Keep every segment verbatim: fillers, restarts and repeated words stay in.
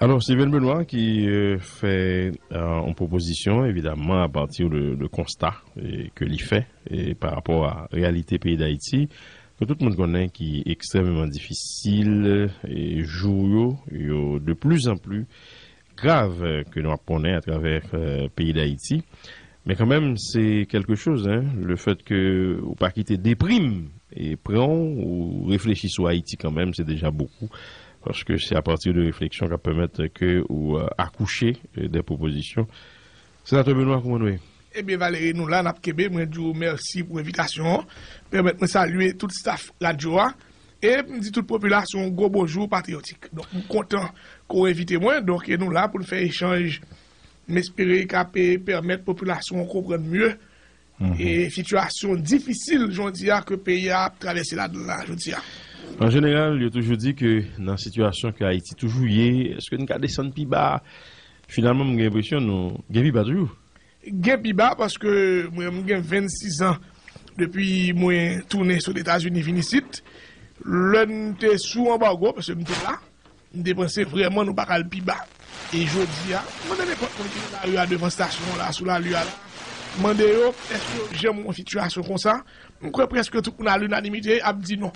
Alò, Steven Benoît ki euh, fè euh, yon pwopozisyon, evidamman, apati de, de konsta euh, ke li fè euh, pa rapò a reyalite peyi Dayiti, ke tout moun konnen ki ekstrèmeman difisil, e jou yo, yo de plus en plus grav euh, ke nou ap konnen atravè euh, peyi Dayiti. Men kanmenm, se kèlke choz, hein, le fèt ke ou pa kite deprim e pran w, ou reflechi sou Ayiti kanmenm, se deja bokou. Paske se apati de refleksyon k ap pèmèt ke ou euh, akouche euh, de pwopozisyon. Senatè Benoît, kòman nou ye? Ebyen, Valery, nou la, n ap kenbe. Mwen di w mèsi pou envitasyon an. Pèmèt mwen salye tout staf radyo a. E m di tout popilasyon an gwo bonjou patriyotik. Donk, m kontan ke w envite mwen. Donk, e nou la pou n fè echanj. M espere l ka pe pèmèt popilasyon an konprann mye e sitiyasyon difisil jodi a ke peyi a ap travèse ladan l la jodi a. An jeneral, yo toujou di ke nan sitiyasyon ke Ayiti toujou ye, èske n ka desann pi ba? Finalman, m gen enpresyon nou gen pi ba toujou. Gen pi ba paske mwen, m gen vennsis an depi mwen tounen sot Etazini vin isit. Lè n te sou anbago, paske m te la, m te panse vrèman nou pa ka al pi ba. E jodi a, mande nenpòt moun ki nan lari a devan estasyon an la, sou lari a la, mande yo, èske yo janm wè yon sitiyasyon konsa? M kwè prèske tout moun a linanimite ap di non.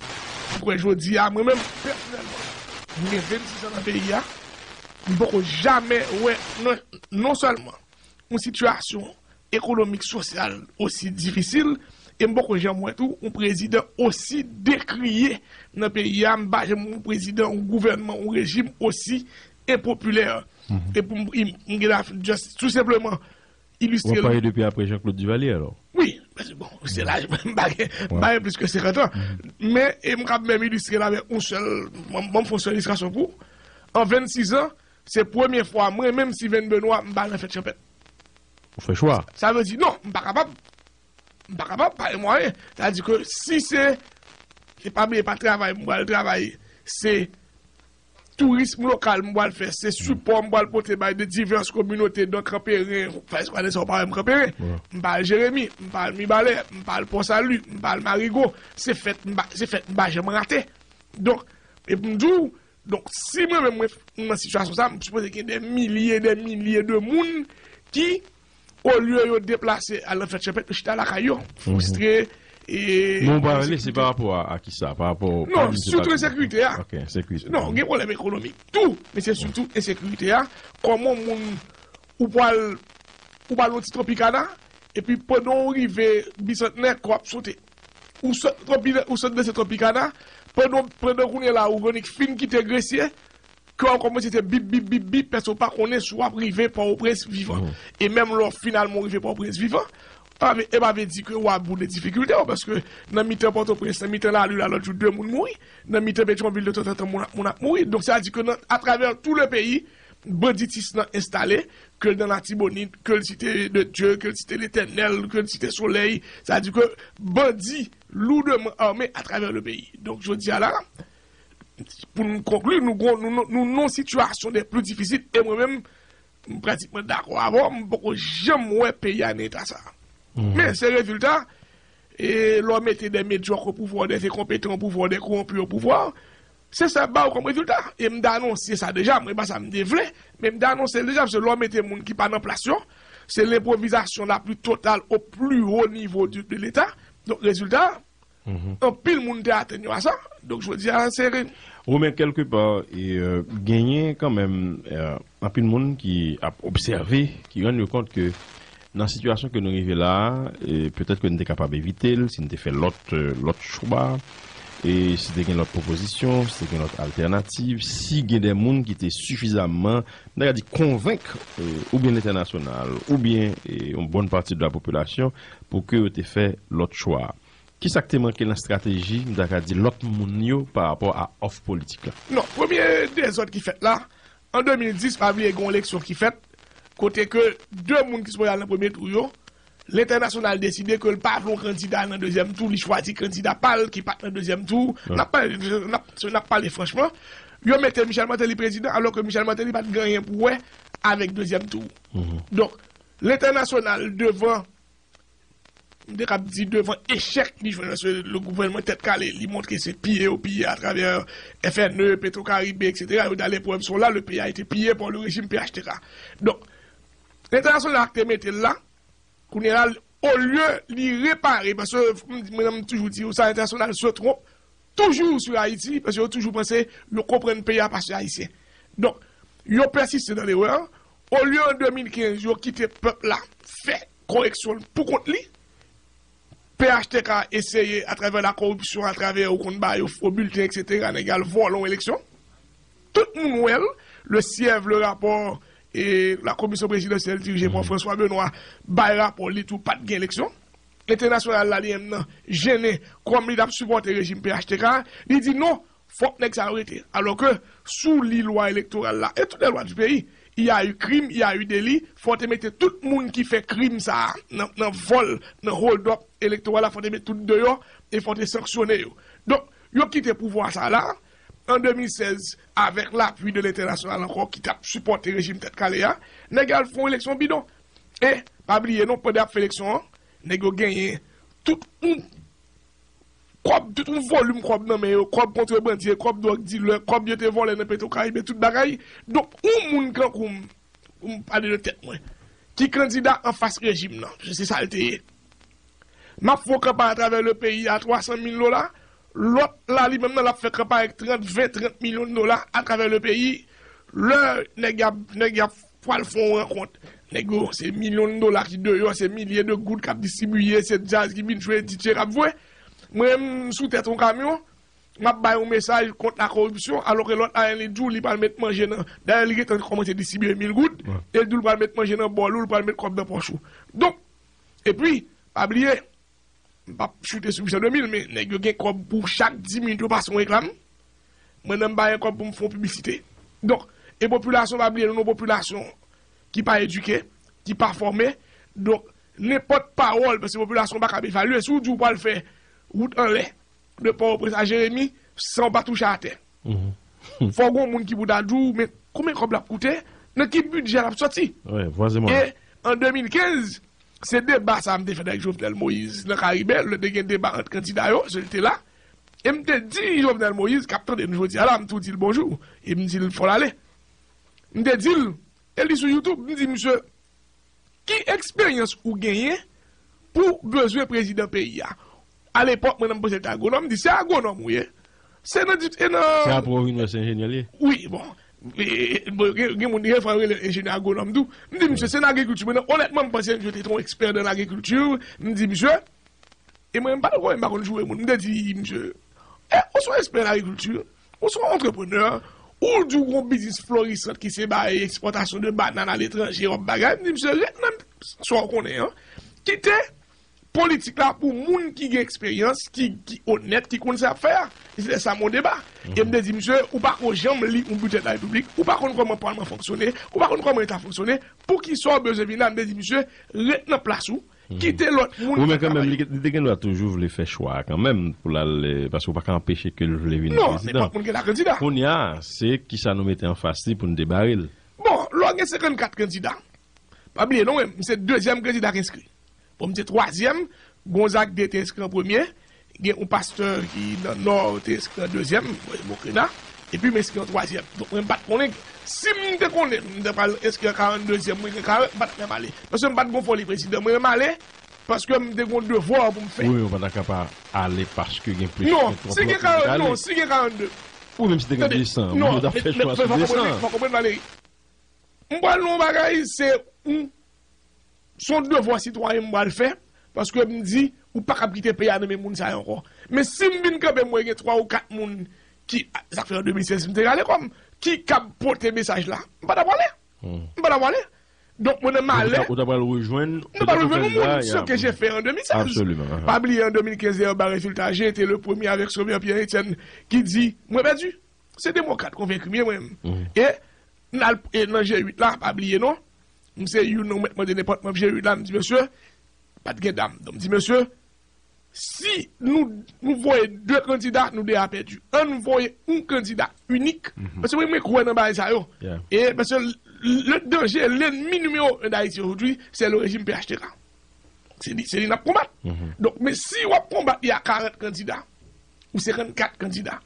M kwè jodi a, mwen menm, pèsonèlman, m gen vennsis an nan peyi a, m poko jamè wè non, non sèlman yon sitiyasyon ekonomik, sosyal osi difisil, e m poko janm wè tou yon prezidan osi dekriye nan peyi a, m pa janm wè yon prezidan, yon gouvènman, yon rejim osi enpopilè. E pou m, m, m gen la, just, tou senpleman, ilistre. W ap pale depi apre Jean-Claude Duvalier, alò? Wi, paske bon, se laj, m pa gen, m pa gen plis ke senkant an. Men, e m kab menm ilistre l avèk yon sèl, m, m fè yon sèl ilistrasyon pou ou. An vennsis an, se premye fwa mwen menm, Steven Benoît, m pa nan fèt chanpèt. Ou fè chwa. Sa vle di, non, m pa kapab. M pa kapab, pa gen mwayen. Sa vle di ke si se, e pa bliye, pa travay m pral travay, se tourism lokal m pral fè, se sipò m pral pote bay de divès kominote, donk Kanperen, fè espwa de sa ou pa wè m Kanperen. M pa al Jeremi, m pa al Mibalè, m pa al Pò Sali, m pa al Marigo. Se fèt m pa, se fèt m pa janm rate. Donk, e pou m di w, donk, si mwen menm mwen nan sitiyasyon sa, m sipoze gen de milye, de milye de moun ki, olye yo deplase al nan fèt chanpèt, yo chita lakay yo, fristre. E men w pa rele, se pa rapò a, a kisa? Pa rapò, non, sitou ensekirite a. Ok, ensekirite. Non, gen pwoblèm ekonomik tou, men se sitou ensekirite a. Kòman moun, ou pral, ou pral yon ti Tropicana, epi pandan w rive Bisantnè, kò w ap sote. Ou sot Tropi-, ou sot nan se Tropicana, pandan, pandan kounye a la, ou Veronique fin kite Gresye, ke w ap kòmanse se bip, bip, bip, bip, pèsonn pa konnen si w ap rive Pòtoprens vivan. E menm lè w finalman w rive Pòtoprens vivan, e pa vle, e pa vle di ke w ap bout de difikilte yo, paske nan mitan Pòtoprens, nan mitan lari la, lòt jou, de moun mouri. Nan mitan Petyonvil, de tanzantan, moun ap, moun ap mouri. Donk, sa vle di ke nan, atravè tou le peyi, banditis lan enstale, ke l nan Latibonit, ke l Site de Dye, ke l Site Letènèl, ke l Site Solèy. Sa vle di ke bandi lourdement armés à travers le pays. Donk, jodi a la, pou n konkli, nou, nou, nou, nou nan sitiyasyon de pli difisil, e mwen menm, m pratikman dakò avè w, m poko janm wè peyi a nan eta sa. Men se rezilta, e lè w mete de medyòk o pouvwa, de enkonpetan o pouvwa, de kowonpi o pouvwa, se sa y ap ba w kòm rezilta. E m te anonse sa deja, mwen, e pa sa m te vle, men m te anonse l deja, paske lè w mete moun ki pa nan plas yo, se lenpwovizasyon la pli total o pli wo nivo de, de Leta. Donk, rezilta, anpil moun te atann yo a sa. Donk, jodi a, se re- Ou men kèlke pa, e, euh, genyen kanmenm, euh, anpil moun ki ap obsève, ki rann yo kont ke nan sitiyasyon ke nou rive la a, e, petèt ke n te kapab evite l si n te fè lòt, euh, lòt chwa, e si te gen lòt pwopozisyon, si te gen lòt altènativ, si gen de moun ki te sifizamman, n ta ka di, konvenk, euh, oubyen lentènasyonal, oubyen, e, yon bòn pati de la popilasyon pou ke yo te fè lòt chwa. Kisa k te manke nan estrateji, m ta ka di, lòt moun yo pa rapò a òf politik la? Non, premye dezòd ki fèt la, an de mil dis, pa bliye gen yon eleksyon ki fèt, kote ke de moun ki sipoze al nan premye tou yo, lentènasyonal deside ke l pa vle yon kandida nan dezyèm tou, li chwazi kandida pa l ki pa t nan dezyèm tou. N ap pale, n ap, n ap pale franchman, yo mete Michel Martelly prezidan, alò ke Michel Martelly pa t gen anyen pou wè avèk dezyèm tou. Donk, lentènasyonal devan m te kab di devan echèk li jwenn, paske le gouvènman Tèt Kale, li montre se piye yo piye atravè F N E, Petro Caribe, et cetera. Yo di a leprèv sont là, le pays a été pillé par le régime P H T K. Donk, entènasyonal la te mete l la, kounye a la, olye li repare, paske m di, mwen menm, m toujou di yo sa, entènasyonal se twonp toujou sou Ayiti, paske yo toujou panse yo konprann peyi a pase Ayisyen. Donk, yo pèsiste nan lerè. Olye an de mil kenz, yo kite pèp la fè koreksyon l pou kont li, P H T K eseye, atravè la koripsyon, atravè ou konn ba yo fo bilten, et cetera, nèg al vòlè yon eleksyon. Tout moun wè l, le sièv, le rapò, e la komisyon prezidansyèl dirije pa François Benoît bay rapò li tou, pa t gen eleksyon. Entènasyonal la, li menm nan, jennen, kòm li t ap sipòte rejim P H T K, li di non, fòk nèg sa yo rete. Alò ke sou li lwa elektoral la, e tout lè lwa di peyi, il y a eu crime, il y a eu délit, fò te mete tout moun ki fè krim sa a nan, nan vòl, nan hold up elektoral la, fò te mete tout deyò, e fò te sanksyone yo. Donk, yo kite pouvwa sa la, an de mil sèz, avèk lapui de lentènasyonal ankò, ki t ap sipòte rejim Tèt Kale a, nèg yo al fè yon eleksyon bidon. E, pa bliye non, pandan y ap fè eleksyon an, nèg yo genyen tout yon kòb, tout yon volim kòb nan men yo, kòb kontrebandye, kòb dwòg dilè, kòb yo te vòlè nan Petro Caribe, tout bagay. Donk, yon moun kankou m, pou m pale de tèt mwen, ki kandida anfas rejim nan, se sa l te ye. M ap fè yon kanpay atravè le peyi a twa san mil dola. Lòt la, li menm nan, l ap fè kanpay ak trant, ven, trant milyon dola atravè le peyi. Lè nèg y ap, nèg y ap pral fè yon rankont, nèg yo, se milyon dola ki deyò, se milye de goud k ap distribiye, se djaz ki vin jwe, D J k ap jwe. Mwen menm, m sou tèt yon kamyon, m ap bay yon mesaj kont la koripsyon, alò ke lòt la, li di w li pral met manje nan. Dayè, li gentan kòmanse distribiye mil goud, e l di w li pral met manje nan bòl ou, li pral met kòb nan pòch ou. Donk, epi, pa bliye, m p ap choute sou Michel de mil, men nèg yo gen kòb pou chak dis minit yo pase yon reklam. Mwen menm, m pa gen kòb pou m fè yon piblisite. Donk, e popilasyon, pa bliye, nou yon popilasyon ki pa edike, ki pa fòme. Donk, nenpòt pawòl, paske popilasyon pa kab evalye. Si w di w pral fè wout anlè, de Pòtoprens a Jeremi, san w pa touche atè. Fò gen yon moun ki pou ta di w, men konbyen kòb l ap koute? Nan ki bidjè l ap sòti? E an de mil kenz, se deba sa a m te fè avèk Jovenel Moïse nan Karibe, lè te gen deba ant kandida yo, se l te la. E m te di Jovenel Moïse, k ap tande n jodi a la, m tou di l bonjou, e m di l fò l ale. M te di l, e li sou YouTube, m di misye, ki eksperyans ou genyen pou w bezwen prezidan peyi a? Alepòk, mwen, m panse l te agwonòm, m di, se agwonòm ou ye. Se nan, e nan... Se apre w vin wè se enjenyè l ye? Wi, bon. E, e, bon, gen, gen moun, gen fwa yo rele enjenyè agwonòm tou. M di, misye, se nan agrikilti. Mwen, onètman, m panse misye te yon ekspè nan agrikilti. M di, misye, e mwen, m pa t konnen, m pa konn joure moun. M te di, misye, e, ou se yon ekspè nan agrikilti, ou se yon antreprenè, ou di w gen yon biznis florisant ki se bay ekspòtasyon de bannann aletranje, w ap bagay. M di, misye, ret nan sa w konnen an. Kite politik la pou moun ki gen eksperyans, ki, ki onèt, ki konn sa y ap fè a. E se sa mon deba. E m te di, misye, ou pa ko janm li yon biten de la repiblik, ou pa konn kòman palman fonksyone, ou pa konn kòman leta fonksyone, poukisa w bezwen vin la? M te di, misye, ret nan plas ou, kite lòt moun... Ou, men kanmenm, li, li te gen dwa toujou vle fè chwa a kanmenm, pou l al, eh, paske w pa ka anpeche ke l vle vin prezidan. Non, nenpòt moun gen dwa kandida. Kounye a, se kisa nou mete anfas li pou n te bare l. Bon, lè w gen senkannkat kandida, pa bliye non, m se dezyèm kandida k enskri. Bon, m te twazyèm, Gonzague de te enskri an premye, gen yon pastè ki nan Nò te enskri an dezyèm, Mokrena, epi m enskri an twazyèm. Donk, mwen, m pa t konnen, si m te konnen m te pral enskri an karanndezyèm, mwen gen karant, m pa t menm ale. Paske m pa t gon foli prezidan, mwen, m ale paske m te gon devwa pou m fè. Wi, men ou pa ta ka pa ale paske gen plis ke twòp lòt moun ki ale. Non, si gen karant, non, si gen karannde. Wi, menm si te gen desan, moun yo t ap fè chwa sou desan. Fò konprann, Valery. M pral nan yon bagay, se yon, se yon devwa sitwayen m pral fè, paske m di, ou pa kab kite peyi a nan men moun sa yo ankò. Men si m vin kanpe, m wè gen twa ou kat moun ki, sa fè an de mil sèz m te rale kò m, ki kab pote mesaj la, m pa ta prale. M pa ta prale. Donk, mwen, m ale. Ou ta, ou ta pral rejwenn, nou pral rejwenn yon moun, ce que j'ai fait en de mil sèz. Absolument. Pa bliye, an de mil kenz, dèyè, ba rezilta, j'ai été le premier avec Sauveur Pierre Etienne ki di, mwen pèdi. Se demokrat konvenki m ye, mwen menm. E n al, e nan G uit la, pa bliye non, m se youn nan mèt mande nenpòt manm G uit la, m di, mesye, pa t gen dam. Donk, m di, mesye, si nou, nou voye de kandida, nou de a pèdi. Ann voye yon kandida inik. Paske mwen, mwen kwè nan bagay sa yo. E paske le danger, l'ennemi numéro un d'Haïti aujourd'hui, c'est le régime P H T K. Se li, se li n ap konbat. Donk, men si w ap konbat li a karant kandida, ou senkannkat kandida,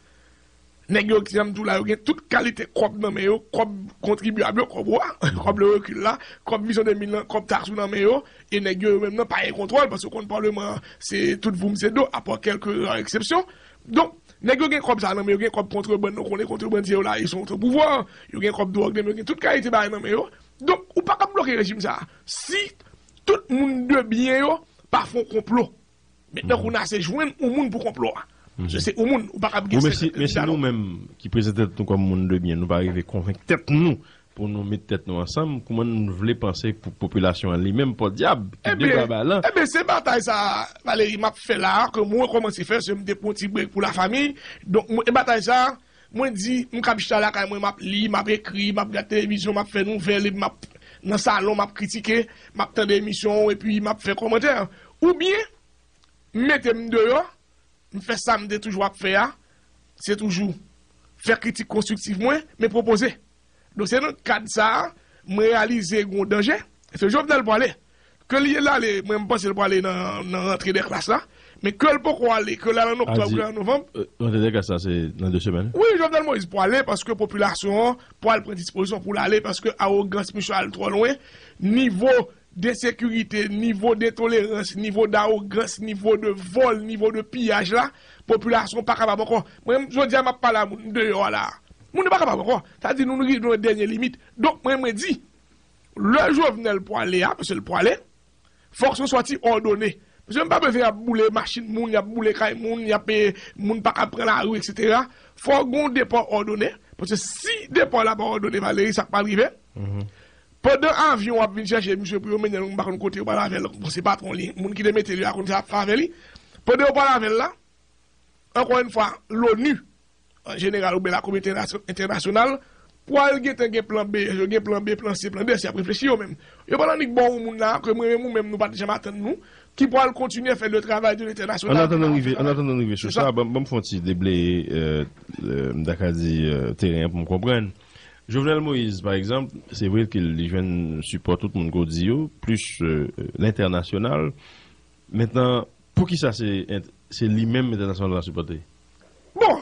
nèg yo ki janm tou la, yo gen tout kalite kòb nan men yo, kòb kontribyab yo, kòb wa, kòb le rekil la, kòb vizyon de mil lan, kòb taks ou nan men yo, e nèg yo, yo menm nan pa gen kontwòl, paske w konn paleman an, se tout voum se do, apa kèlke rar eksepsyon. Donk, nèg yo gen kòb sa nan men yo, gen kòb kontrebann, nou konnen kontrebandye yo la, ils sont au pouvoir, yo gen kòb dwòg nan men yo, gen tout kalite bagay nan men yo. Donk, ou pa kab bloke rejim sa a. Si tout moun de byen yo pa fè yon konplo, men tankou n a se jwenn yon moun pou konplo a. Se se yon moun, ou pa kab gen Wi, men si, senkant men si kandida, nou non. Menm ki prezante tèt nou kòm moun de byen, nou pa rive konvenk tèt nou pou nou met tèt nou ansanm, kouman nou vle panse pou popilasyon an li menm, pòdyab, ki Ebyen, deba balan? Ebyen, se batay sa, Valérie, m ap fè la, ke mwen kòmanse fè, se m te pran ti brek pou lafanmi. Donk, mwen, e batay sa, mwen di, m kab chita lakay mwen, m ap li, m ap ekri, m ap gad televizyon, m ap fè nouvèl, epi m ap nan salon, m ap kritike, m ap tande emisyon, epi m ap fè kòmantè. Oubyen, m mete m deyò, m fè sa m te toujou ap fè a, se toujou fè kritik konstriktiv mwen, men pwopoze. Donk, se nan kad sa a, mwen reyalize gen yon danje. Se Jovenel pwale. Ke li al ale, mwen, m panse l pwale nan, nan rantre dè klas la. Men ke l poko ale, ke l al an oktòb, ke l al an novanm. Rantre dè klas la, se nan de semèn? Wi, Jovenel Moïse pwale paske popilasyon an pwal pran dispozisyon pou l ale, paske awogans misye al twò lwen. Nivo de sekirite, nivo de tolerans, nivo de awogans, nivo de vòl, nivo de piyaj la, popilasyon pa kapab ankò. Mwen, jodi a, m ap pale a moun deyò a la. Moun yo pa kapab ankò. Sa di nou, nou rive nan dènye limit. Donk, mwen, mwen di, lè Jovenel pwale a, paske l pwale, fòk se yon sòti òdone. Paske m pa bezwen y ap boule machin moun, y ap boule kay moun, y ap, eh, moun pa ka pran lari, etsetera. Fòk gen yon depa òdone. Paske si depa la pa òdone, Valérie, sa k pral rive? Pandan avyon ap vin chèche misye pou yo mennen l, m pa konn kote yo pral avè l, bon, se patwon li, moun ki te mete li a konn sa y ap fè avè li. Pandan yo pral avè l la, ankò yon fwa, l'ONU, an jeneral, oubyen lakominote entènasyonal, pral gentan gen plan B, yo gen plan B, plan C, plan D, si y ap reflechi yo menm. Yo pral annik ba w yon moun la, ke mwen menm ou menm nou pa t janm atann nou, ki pral kontinye fè le travay de lentènasyonal. An atandan n rive, an atandan n rive sou sa, ban, ban m fè yon ti debleye, euh, euh, m ta ka di, euh, teren an pou m konprann. Jovenel Moïse, pa egzanp, se vre ke li jwenn sipò tout moun ke w di yo, plis, euh, lentènasyonal. Mentnan, poukisa se, se li menm entènasyonal la sipòte? Bon,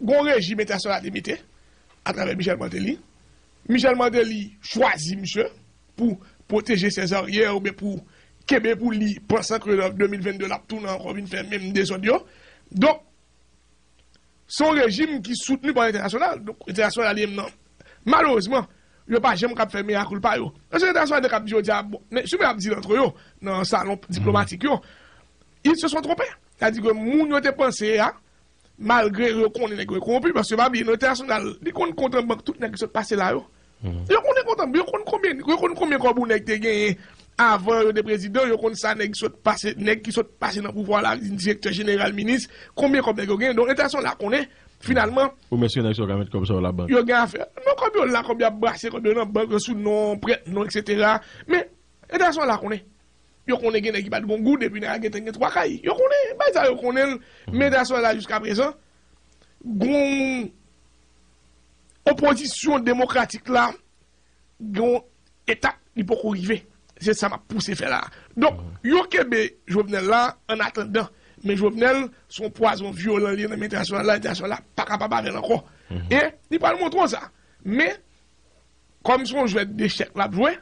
gon rejim entènasyonal la te mete, atravè Michel Martelly. Michel Martelly chwazi misye pou pwoteje ses arrières oubyen pou kenbe pou li, pansan ke de mil vennde l ap tounen ankò vin fè menm dezòd yo. Donk, se yon rejim ki soutni pa entènasyonal. Donk, entènasyonal li menm nan. Malerezman, yo pa janm kab fè mea culpa yo. Paske entènasyonal te kab di yo di a, bon, men, si yo ap di l antre yo, nan salon diplomatik yo, ils se sont trompés. Sa di ke moun yo te panse a, malgre yo konnen nèg yo konwonpi, paske pa bliye, nan entènasyonal, li konn kont an bank tout nèg ki sot pase la yo. Yo konnen kont an, yo konn konbyen, yo konn konbyen kòb yon nèg te genyen avan yo te prezidan, yo konn sa nèg sot pase, nèg ki sot pase nan pouvwa la, direktè jeneral, minis, konbyen kòb nèg yo genyen. Donk, entènasyonal la konnen, finalman, Ou mensyone nèg sa yo ka met kòb sa yo labank. Yo gen afè. Non, kòb yo la, kòb y ap brase, kòb yo nan bank, yo sou non, prèt non, etsetera. Men, entènasyonal la konnen. Yo konnen gen nèg ki pa t gon goud, epi nèg la gentan gen twa kay. Yo konnen, bagay sa yo konnen l, men entènasyonal la jiskaprezan, gon opozisyon demokratik la, gon etap li poko rive. Se sa m ap pouse fè la. Donk, yo kenbe Jovenel la an atandan. Men Jovenel, se yon pwazon vyolan li ye nan men entènasyonal la, entènasyonal la pa kapab avè l ankò. E li pral montre w sa. Men, kòm se yon jwèt dechèk l ap jwe,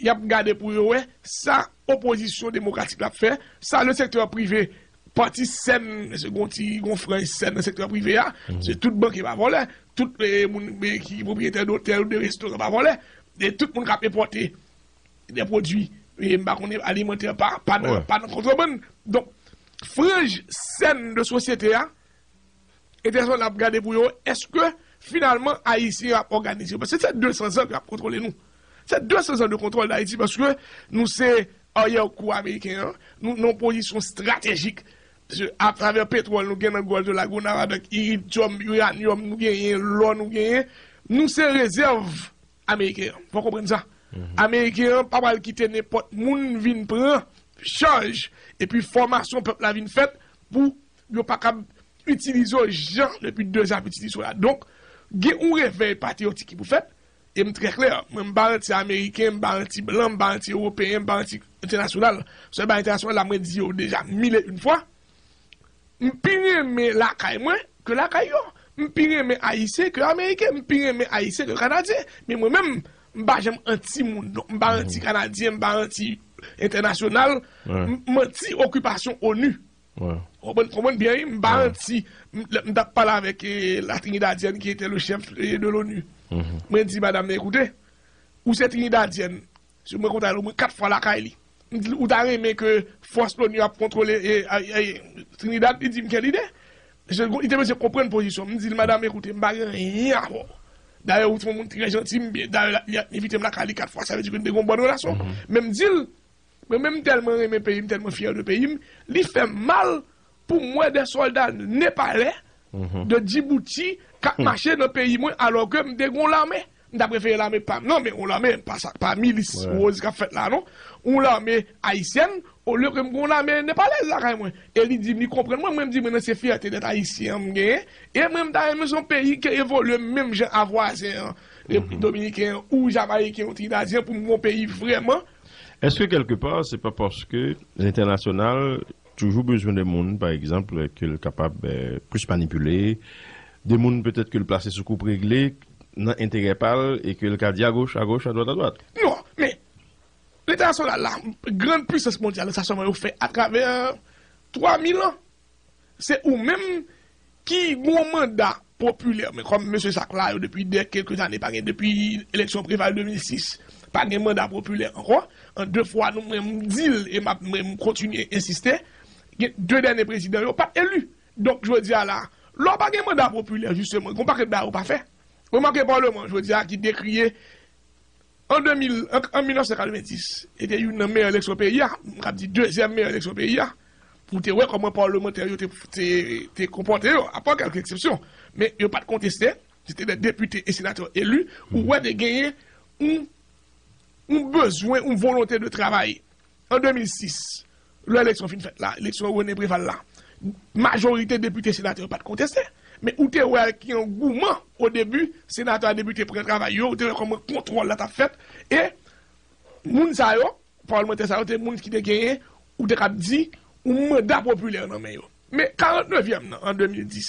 y ap gade pou yo wè sa opozisyon demokratik la ap fè, sa le sektè prive, pati sèn, se gon ti, gon franj sèn nan sektè prive a, se tout bank yo pa vòlè, tout, eh, moun, eh, ki pwopriyetè dotèl ou de restoran pa vòlè, e tout moun k ap enpòte de pwodui, eh, m pa konnen, alimantè pa, pa nan, pa nan kontrebann. Donk, franj sèn de sosyete a, entènasyonal ap gade pou yo, èske finalman Ayisyen yo ap òganize yo? Paske se de san zan ke y ap kontwole nou. Se de san zan de kontwòl Dayiti paske nou se aryè kou ameriken an, nou nan yon pozisyon estratejik. Paske atravè petwòl nou gen nan Gòl de la Gonave avèk iridyòm, iranyòm nou genyen, lò nou genyen, nou se rezèv ameriken an. Fò w konprann sa. Ameriken an pa pral kite nenpòt moun vin pran chaj epi fòmasyon pèp la vin fèt pou yo pa kab itilize yo jan depi de zan ap itilize yo la. Donk, gen yon revèy patriyotik ki pou fèt, e m trè klè, mwen m pa anti ameriken, m pa anti blan, m pa anti ewopeyen, m pa anti entènasyonal. Sou ba entènasyonal la, mwen di yo deja mil e yon fwa. M pi renmen lakay mwen ke lakay yo. M pi renmen Ayisyen ke Ameriken. M pi renmen Ayisyen ke Kanadyen. Men mwen menm, m pa janm anti moun. Non, m pa anti Kanadyen, m pa anti entènasyonal. M anti okipasyon onu. Konprann, konprann byen, wi, m pa anti. M, lè m t ap pale avèk eh, la Trinidadyèn ki te le chèf eh, de l'onu. Mwen di madanm nan, ekoute, ou se Trinidadyèn. Si mwen kontre avè l omwen kat fwa lakay li. M di l, ou ta renmen ke fòs l'onu ap kontwole eh, eh, eh, Trinidad? Li di m, kèl ide? Li te bezwen konprann pozisyon m. M di l, madanm, ekoute, m pa gen anyen avè w. Dayè, ou se yon moun trè janti, m byen. Dayè, li ap envite m lakay li kat fwa, sa vle di ke n te gen yon bòn relasyon. Men m di l, mwen menm, m tèlman renmen peyi m, tèlman fyè de peyi m, li fè m mal pou m wè de sòlda nepalè, de Djibouti, k ap mache nan peyi mwen, alò ke m te gen yon lame. M ta prefere lame pa m, non, men yon lame, pa sa, pa milis woz k ap fèt la, non. Yon lame ayisyèn, olye ke m gen yon lame nepalèz lakay mwen. E li di m, li konprann mwen, mwen m di, mwen nan se fyète dèt ayisyen an m genyen. E mwen m ta renmen se yon peyi ke evolye menm jan a vwazen an, dominiken an, ou jamayiken, ou trinidadyen, pou m gen yon peyi vrèman. Est-ce que quelque part, c'est pas parce que l'international toujours besoin de monde, par exemple, que le capable euh, plus manipuler, des monde peut-être que le placer sous coupe réglé, dans intérêt pal et que le cas dit à gauche, à gauche, à droite, à droite. Non, men, lentènasyonal la, grann pwisans mondyal, sa sèlman yo fè atravè twa mil an. Se ou menm ki gon manda popilè, men kòm mesye sa k la yo depi de kèlke zane, pa gen depi eleksyon Preval de mil sis, pa gen manda popilè ankò. An de fwa nou, mwen m di l e m ap mwen m kontinye ensiste, gen de dènye prezidan yo pa t eli. Donk jodi a la, lè w pa gen manda popilè jisteman, gon pakèt bagay ou pa fè. Remake paleman jodi a ki dekriye an de mil, an, an mil nèf san katrevenndis, e te youn nan meyè eleksyon peyi a, m kab di dezyèm meyè eleksyon peyi a, pou te wè kòman palmantè yo te, te, te konpòte yo, apa kèlke eksepsyon. Men yo pa t konteste, se te de depite e senatè eli, ou wè te genyen yon, yon bezwen, yon volonte de travay. An de mil sis, lè eleksyon fin fèt la, eleksyon René Préval la, majorite depite senatè yo pa t konteste. Men ou te wè ki angouman o debi, senatè a depite pran travay yo, ou te wè kòman kontwòl la t ap fèt. E moun sa yo, palmantè sa yo, te moun ki te genyen, ou te kab di, yon manda popilè nan men yo. Men karant nevyèm nan, an de mil dis,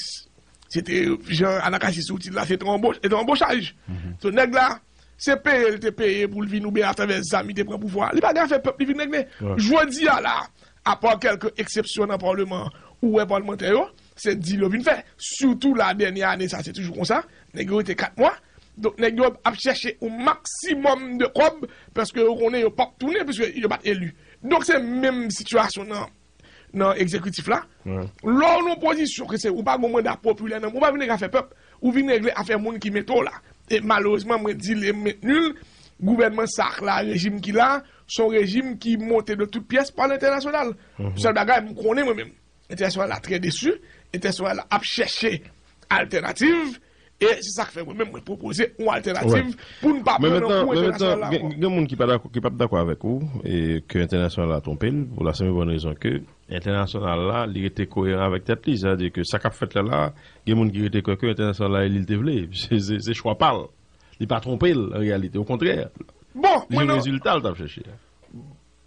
se te jan Anacassis ou di la, se te yon anboch-, se te yon anbochaj. So, nèg la, se peye l te peye pou l vin oubyen atravè zam li te pran pouvwa a. Li pa gen afè pèp li vin regle. Jodi a la, apa kèlke eksepsyon nan palman an, ou wè palmantè yo, se dil yo vin fè. Sitou la dènyè ane sa, se toujou konsa. Nèg yo rete kat mwa. Donk, nèg yo ap chèche yon maksimòm de kòb, paske yo konnen yo p ap tounen, piske yo pa t eli. Donk, se menm sitiyasyon nan, nan egzekitif la. Lè w nan pozisyon ke se ou pa gen manda popilè nan men w, ou pa vin regle afè pèp, ou vin regle afè moun ki mete w la. E malerezman, mwen di l e m mentni l, gouvènman sa k la, rejim ki la, se yon rejim ki monte de tout pyès pa lentènasyonal. Sèl bagay, m konnen mwen menm, entènasyonal la trè desi, entènasyonal la ap chèche altènativ, e se sa k fè mwen menm mwen pwopoze yon altènativ pou n pa pran nan kou entènasyonal la ankò. Gen moun ki pa dakò, ki p ap dakò avèk ou, e ke entènasyonal la twonpe l, pou la senp e bòn rezon ke entènasyonal la, li rete koyeran avèk tèt li, sètadi ke sa k ap fèt la la, gen moun ki rete kwè ke entènasyonal la eli l te vle, se, se, se chwa pa l, li pa twonpe l an reyalite, okontrè, li jwenn rezilta l t ap chèche a.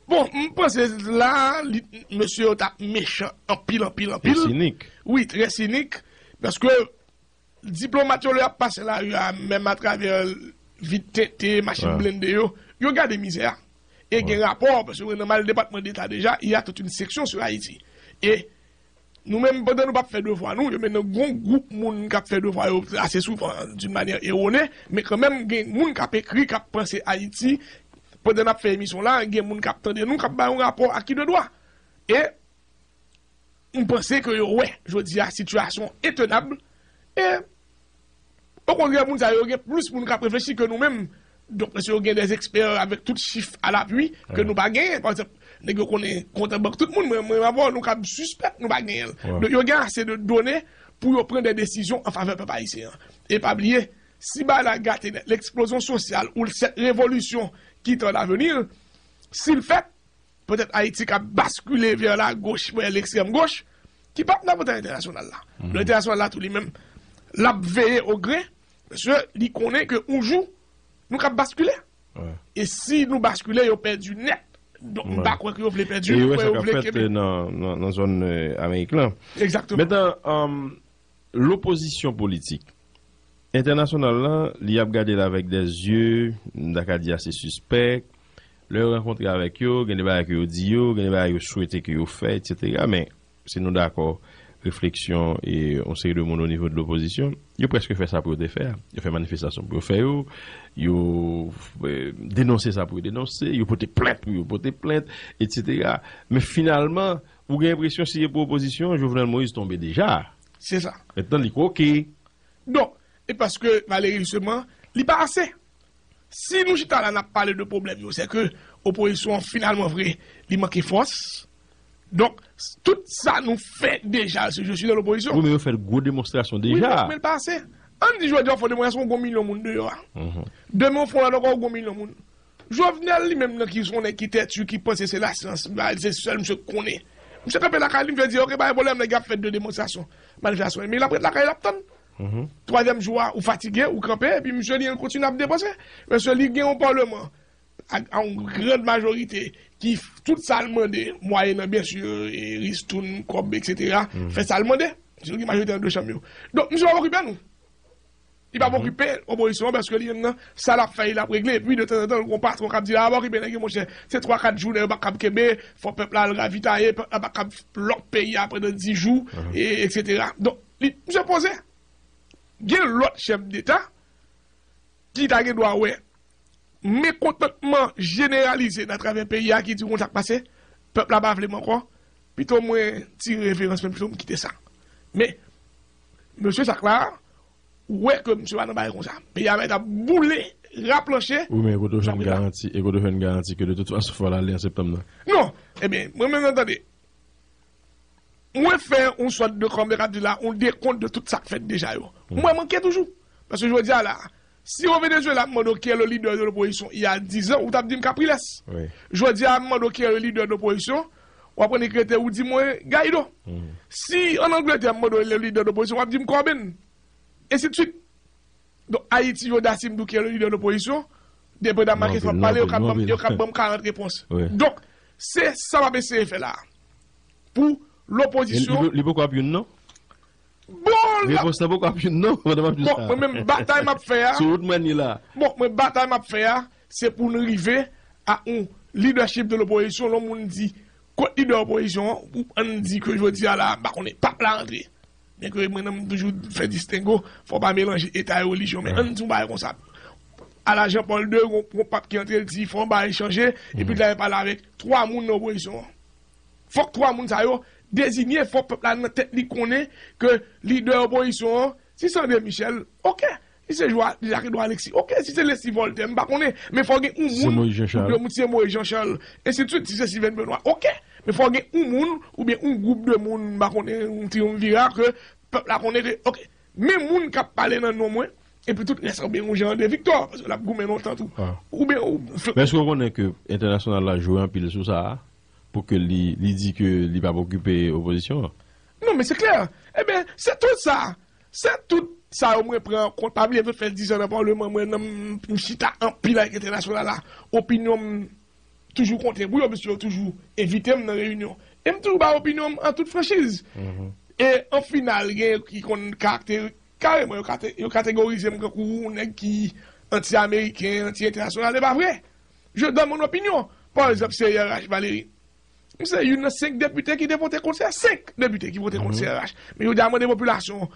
Bon, m panse la, li, mesye yo t ap mechan anpil, anpil, anpil. Trè sinik. Wi, trè sinik. Paske diplomat yo lè y ap pase lari a, menm atravè vit tente, machin blende yo, yo gade mizè a. E gen rapò, paske nan mal Depatman Deta deja, il y a toute une section sur Haïti. E nou menm, pandan nou p ap fè devwa nou, yo mennen gon gwoup moun k ap fè devwa yo ase souvan, d'une manière erronée, men kanmenm, gen moun k ap ekri, k ap panse Ayiti. Pandan n ap fè emisyon la, gen moun k ap tande nou, k ap bay yon rapò a ki de dwa. E m panse ke yo wè, jodi a, sitiyasyon entenab. E, okontrè, moun sa yo, gen plis moun k ap reflechi ke nou menm. Donk, paske yo gen des experts avèk tout chif à l'appui ke nou pa genyen. Pa egzanp, nèg yo konnen kont an bank tout moun, mwen, mwen avè w, nou kab sispèk nou pa genyen l. Donk, yo gen ase de done pou yo pran de desizyon an favè pèp ayisyen an. E pa bliye, si bagay la gate nèt, l'explosion sociale ou cette révolution qui tarde à venir, si l fèt, petèt Ayiti ka baskile vè lagoch, vè lekstrèm goch, ki p ap nan pòtay entènasyonal la. Lè entènasyonal la tou li menm, l ap veye o gren, paske li konnen ke yon jou, nou ka baskile. E si nou baskile, yo pèdi nèt. Donk, m pa kwè ke yo vle pèdi l, m kwè yo vle kenbe. E yo wè sa k ap fèt nan, nan, nan zòn, euh, Amerik lan. Egzakteman. Mentnan, um, lopozisyon politik entènasyonal lan, li ap gade l avèk de zye, m ta ka di ase sispèk. Lè yo rankontre avèk yo, gen de bagay ke yo di yo, gen de bagay yo swete ke yo fè, etsetera. Men, si nou dakò, refleksyon e yon seri de moun o nivo de lopozisyon, yo prèske fè sa pou yo te fè a. Yo fè manifestasyon pou yo fè yo, yo, eh, denonse sa pou yo denonse, yo pote plent pou yo pote plent, etsetera. Men finalman, ou gen enpresyon si e pou opozisyon, Jovenel Moïse tonbe deja. Se sa. Mentnan, li kwoke. Donk, e paske, Valéry, jisteman, li pa ase. Si nou chita la, n ap pale de pwoblèm yo, se ke opozisyon an, finalman vre, li manke fòs. Donk, s- tout sa nou fè deja, se je suis dans l'opposition. Wi, men yo fè gwo demonstrasyon deja. Wi, men, men l pa ase. Ann di jodi a, w fè yon demonstrasyon, w gen yon milyon moun deyò a. Demen, w fè yon lòt ankò, w gen yon milyon moun. Jovenel, li menm, nan ki se yon nèg ki tèti, ki panse se lasyans, ba, se sèl misye k konnen. Misye kanpe lakay li, misye di, "Ok, pa gen pwoblèm, nèg y ap fè de demonstrasyon, manifestasyon." Men l ap ret lakay li, l ap tann. Twazyèm jou a, ou fatige, ou kanpe, epi misye li, li kontinye ap depanse. Paske li gen yon palman ak, ak yon gran majorite ki f- tout sa l mande, mwayennan, byen si, e, ristoun, kòb, etsetera, fè sa l mande. Misye gen majorite nan de chanm yo. Donk, misye pa okipe nou. Li pa okipe opozisyon an paske li menm nan, sa l ap fè, l ap regle. Epi, de tanzantan, l gon patwon k ap di, "A, pa okipe nèg yo, monchè. Se twa, kat jou, nèg yo pa kab kenbe, fò pèp la al ravitaye, pèp la pa kab lòk peyi a pandan dis jou, e, etsetera." Donk, li, misye poze. Gen lòt chèf deta ki ta gen dwa wè mekontantman jeneralize nan travè peyi a ki di konn sa k pase, pèp la pa vle m ankò, pito mwen tire reverans mwen, pito m kite sa. Men, mesye sa k la, ou wè ke misye pa nan bagay konsa. Peyi a mèt ap boule, raplanche. Wi, men e kote w jwenn garanti, e kote w jwenn garanti ke de tout fason fò l ale an septanm nan? Non, ebyen, mwen menm nan tande. Mwen fè yon sòt de, kòm yo ka di la, yon dekont de tout sa k fèt deja yo. Mwen manke toujou. Paske jodi a la, si o Venezuela m mande w qui est le leader de l'opposition il y a dix ans, ou t ap di m Capriles. Jodi a m mande w qui est le leader de l'opposition, w ap annik rete ou di mwen Guaido. Si an Angletè m mande w le leader de l'opposition, w ap di m Corbyn. Ensi de suite. Donk, Ayiti, jodi a, si m di w ki le leader de l'opposition, depandan de kesyon ap pale, yo kab ban m, yo kab ban m karant repons. Donk, se sa m ap eseye fè la. Pou lopozisyon. Li poko ap youn, non? Bon, repons lan poko ap youn, non? Pandan m ap di sa. Bon, mwen menm, batay m ap fè a. Sou wout mwen ye la. Bon, mwen, batay m ap fè a, se pou n rive a yon leadership de l'opposition, lè yon moun di, kot lidè opozisyon an, ou ann di ke jodi a la, m pa konnen, pap la antre. Byenke mwen menm m toujou fè distengo, fò w pa melanje eta e relijyon, men ann di yon bagay konsa. Ala Jean Paul de, yon, yon pap ki antre, l di fò yon bagay chanje, epi l ale pale avèk twa moun nan opozisyon an. Fòk twa moun sa yo deziye, fòk pèp la nan tèt li konnen ke lidè opozisyon an, si se André Michel, oke. Si se Jwa-, Jacques Edouard Alexis, oke. Si se Leslie Voltaire, m pa konnen. Men fò gen yon moun, oubyen moun, si se Moïse Jean Charles, ensi de suite, si se Steven Benoît, oke. Men fò gen yon moun, oubyen yon gwoup de moun, m pa konnen, yon triyonvira, ke pèp la konnen ke, oke. Men moun k ap pale nan non mwen, epi tout rès, oubyen yon Jean André Victor, paske l ap goumen lontan tou. Oubyen, ou, men èske w konnen ke entènasyonal la jwe anpil sou sa a, pou ke li, li di ke li p ap okipe opozisyon an? Non, men se klè. Ebyen, se tout sa. Se tout sa yo mwen pran an kont. Pa bliye m sot fè dizan nan palman, mwen nan m, m chita anpil avèk entènasyonal la. Opinyon m toujou konte pou yo, paske yo toujou envite m nan reyinyon. E m toujou bay opinyon m an tout franchiz. E an final, gen ki konn karakte-, kareman, yo kate-, yo kategorize m kankou yon nèg ki anti-ameriken, anti-entènasyonal. E pa vre. Je donne mon opinion. Pa egzanp, C R H, Valéry. M se youn nan senk depite ki te vote kont C R H. Senk depite ki vote kont C R H. Men yo di a mande popilasyon an,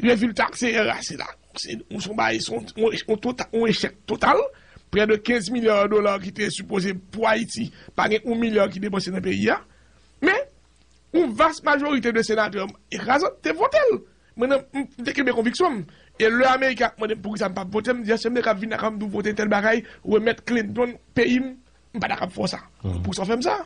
rezilta C R H se la. Se, se yon bagay, se yon, yon, yon tota-, yon echèk total. Prè de kenz milya dola ki te sipoze pou Ayiti, pa gen yon milya ki depanse nan peyi a. Men, yon vas majorite de senatè ekrazan te vote l. Mwen, nan, m te kenbe konviksyon m. E lè Ameriken ap mande m poukisa m p ap vote, m di, "Èske m te kab vin la, kab m tou vote tèl bagay, remèt Clinton peyi m?" M pa ta kab fè sa. Poukisa w fè m sa?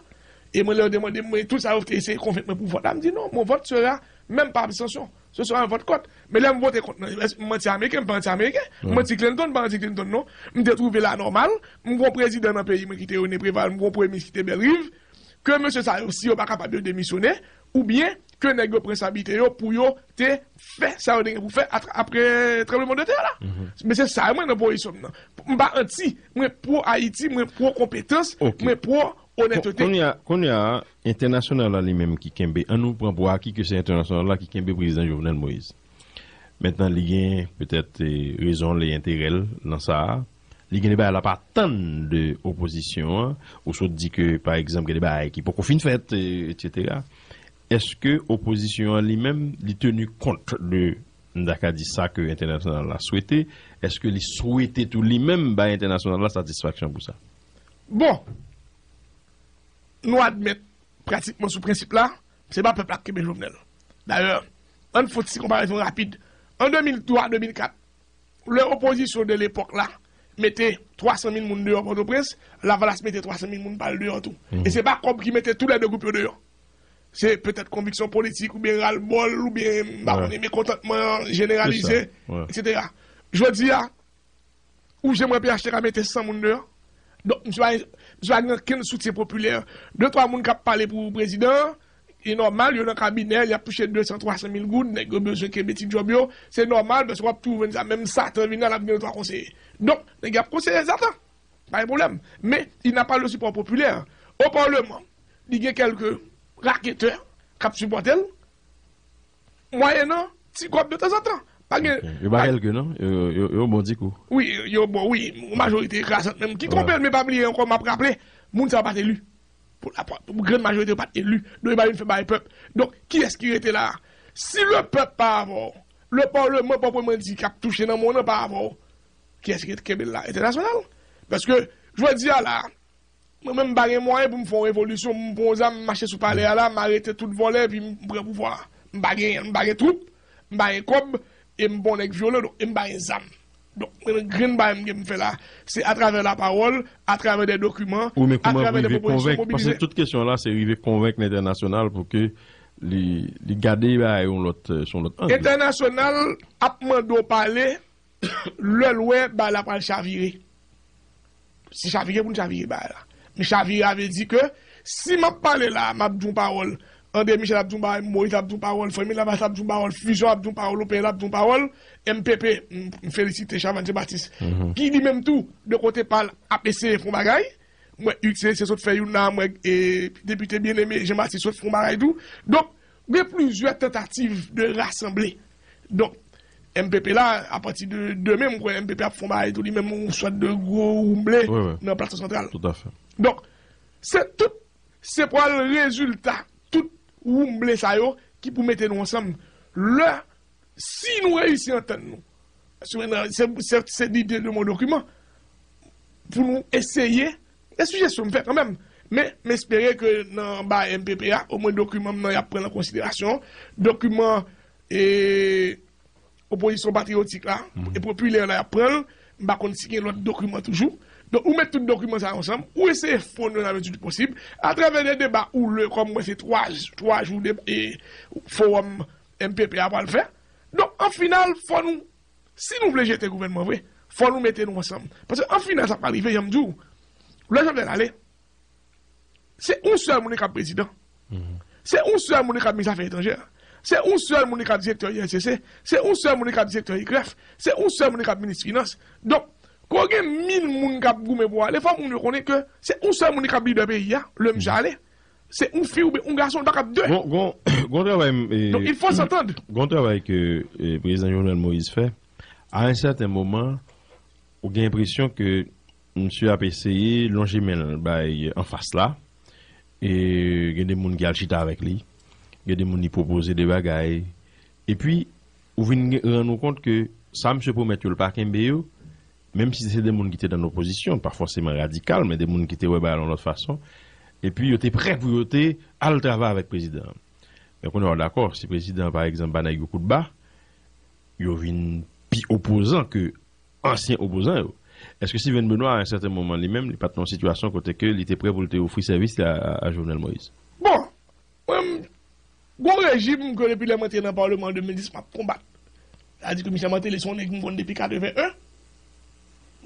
E mwen, lè yo te mande m, mwen, tout sa yo te eseye konvenk mwen pou vòt la, m di, "Non, mon vote sera même pas abstention. Ce sera un vote contre." Men lè m vote kont nan, èske m anti-ameriken? M pa anti-ameriken. M anti-Clinton? M pa anti-Clinton, non. M te twouve l anòmal. M gon prezidan nan peyi mwen ki te René Préval, m gon premye minis ki te Bellerive. Ke mesye sa yo, si yo pa kapab, yo demisyone, oubyen ke nèg yo pran responsabilite yo pou yo te fè sa yo te gen pou fè atra-, apre tranblemanntè la. Men se sa mwen nan pozisyon m nan. M pa anti, mwen pwo Ayiti, mwen pwo konpetans, mwen pwo onètete. Kounye a, kounye a, entènasyonal la li menm ki kenbe, an nou pran pou aki ke se entènasyonal la ki kenbe prezidan Jovenel Moïse. Mentnan, li gen petèt eh, rezon l e enterè l nan sa a. Li gen de bagay l ap atann de opozisyon an, ou sot di ke, pa egzanp, gen de bagay ki poko fin fèt, eh, etsetera. Èske opozisyon an li menm, li teni kont de, m ta ka di sa ke entènasyonal la swete? Èske li swete tou li menm bay entènasyonal la satisfaksyon pou sa? Bon, nou admèt pratikman sou prensip la, se pa pèp la k kenbe Jovenel. Dayè, ann fè yon ti konparezon rapid. An de mil twa, de mil kat, lè opozisyon de lepòk la mete twa san mil moun deyò Pòtoprens, Lavalas mete twa san mil moun pa l deyò tou. E se pa kòb ki mete tou lè de gwoup yo deyò. Se petèt konviksyon politik oubyen ralbòl oubyen m pa konnen mekontantman jeneralize, etsetera. Jodi a, ou janm wè P H T K mete san moun deyò? Donk, misye pa, misye pa gen okenn soutyen popilè. De twa moun k ap pale pou prezidan an, e nòmal, yo nan kabinè, y ap touche de san, twa san mil goud, nèg yo bezwen kenbe ti djòb yo. Se nòmal, paske w ap twouve sa, menm Satan vin la, l ap gen de twa konseye. Donk, nèg yo ap konseye Satan. Pa gen pwoblèm. Men, il n'a pas le support populaire. O Parlement, li gen kèlke raketè k ap sipòte l, mwayennan ti kòb de tanzantan. Pa gen. Ok. Yo pa kèlke, non? Yo, yo, yo bon dikou. Wi, yo bon, wi. Yon majorite ekrazant menm. Ki twonpe l, men pa bliye ankò, m ap raple, moun sa yo pa t eli. Pou la, pou grann majorite yo pa t eli. Donk, yo pa vin fè bagay pèp. Donk, kiyès ki rete la a? Si le pèp pa avè w, le Parlement pwòpman di k ap touche nan men w nan pa avè w, kiyès ki rete kenbe l la? Entènasyonal. Paske, jodi a la, mwen menm, m pa gen mwayen pou m fè yon revolisyon, m pran yon zam, m mache sou palè a la, m arete tout vòlè, epi m pran pouvwa a. M pa gen, m pa gen twoup, m pa gen kòb, e m pa yon nèg vyolan, donk, e m pa gen zam. Donk, mwen, grenn bagay m gen m fè la, se atravè lapawòl, atravè de dokiman, atravè de pwopozisyon mobilize. Paske tout kesyon la, se rive konvenk entènasyonal pou ke li, li gade bagay yon lòt, euh, sou yon lòt ang. Entènasyonal ap mande w pale lè l wè bagay la pral chavire. Se chavire pou n chavire bagay la. Men chavire a vle di ke si m ap pale la, m ap di yon pawòl, André Michel ap di yon bagay, Moïse ap di yon pawòl, Frè Michel Lavalas ap di yon pawòl, Fusion ap di yon pawòl, O P L ap di yon pawòl, M P P, m, m felisite Chavannes Jean-Baptiste, ki li menm tou, de kote pa l, ap eseye fè yon bagay. M wè U C C sot fè youn la, m wè, e, depite Bien-Aimé Jean-Baptiste sot fè yon bagay tou. Donk, gen plizyè tantativ de rasanble. Donk, M P P la, apati de demen, m kwè M P P ap fè yon bagay tou, li menm yon sòt de gwo woumble nan Plato Santral. Tout à fait. Donk, se tout, se pral rezilta tout woumble sa yo ki pou mete nou ansanm. Lè, si nou reyisi antann nou, se, se, se, se lide de mon dokiman, pou nou eseye, e sijesyon m fè kanmenm, men m espere ke nan bagay M P P a, omwen dokiman m nan y ap pran l an konsiderasyon, dokiman e, opozisyon patriyotik la, e popilè la, y ap pran l, m pa konn si gen lòt dokiman toujou. Donk, ou met tout dokiman sa yo ansanm, ou eseye fonn yo nan mezi di posib, atravè de deba houleux, kòm mwen se twa, twa jou de, e, fowòm M P P a pral fè. Donk, an final, fò nou, si nou vle jete gouvènman vre, fò nou mete nou ansanm. Paske an final, sa k pral rive, jan m di w, lè Jovenel ale, se yon sèl moun ki kab prezidan. Se yon sèl moun ki kab minis afè etranjè. Se yon sèl moun ki kab direktè I R C C. Se yon sèl moun ki kab direktè I G F. Se yon sèl moun ki kab minis finans. Donk, kon gen mil moun k ap goumen pou ale, fò moun yo konnen ke se yon sèl moun ki kab lidè peyi a, lè misye ale. Se yon fi oubyen yon gason, li pa kab de. Gon, gon, gon travay, m, e, Donk, il faut s'entendre. Gon travay ke, e, prezidan Jovenel Moïse fè, a yon sèten moman, ou gen enpresyon ke misye ap eseye lonje men l bay anfas la. E gen de moun ki al chita avèk li. Gen de moun li pwopoze de bagay. Epi, ou vin gen, rann ou kont ke sa misye pwomèt yo, l pa kenbe yo. Menm si se de moun ki te nan opozisyon, pa fòseman radikal, men de moun ki te wè bagay la yon lòt fason. Epi, yo te prè pou yo te al travay avèk prezidan an. Men kounye a, w dakò, si prezidan an, pa egzanp, ba nèg yo kout ba, yo vin pi opozan ke ansyen opozan yo. Èske Steven Benoît, a yon sèten moman, li menm, li pa t nan yon sitiyasyon kote ke li te prè pou l te ofri sèvis li a, a, a Jovenel Moïse? Bon, mwen, m, gon rejim ke depi lè m antre nan Palman an de mil dis, m ap konbat. Sa di ke Michel Martelly se yon nèg m konn depi katreven en.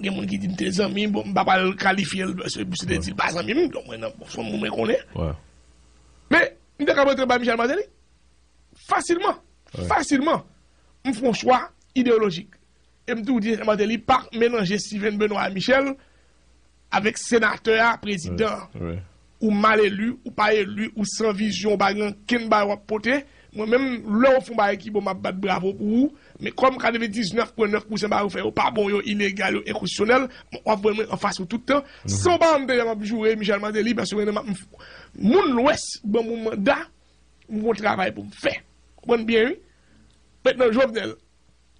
Gen moun ki di m te zanmi, bon, m pa pral kalifye l, paske misye te di l pa zanmi m, donk mwen, nan, se yon moun mwen konnen. Men, m te ka rantre ba Michel Martelly. Fasilman. Fasilman. M fè yon chwa ideyolojik. E m toujou di Martelly pa melanje Steven Benoît Michel avèk senatè a, prezidan an. ou mal eli, ou pa eli, ou san vizyon, ou pa gen ankenn bagay w ap pote. Mwen menm, lè w fè yon bagay ki bon, m ap bat bravo pou ou. Men kòm katrevendiznèf pwen nèf pousan bagay ou fè yo pa bon, yo ilegal, yo enkonstitisyonèl, w ap wè mwen anfas ou tout tan. San w pa janm tande m ap joure Michel Martelly, paske mwen, m ap, m, moun Lwès ban m yon manda, m gon travay pou m fè. Konprann byen, wi. Mentnan, Jovenel,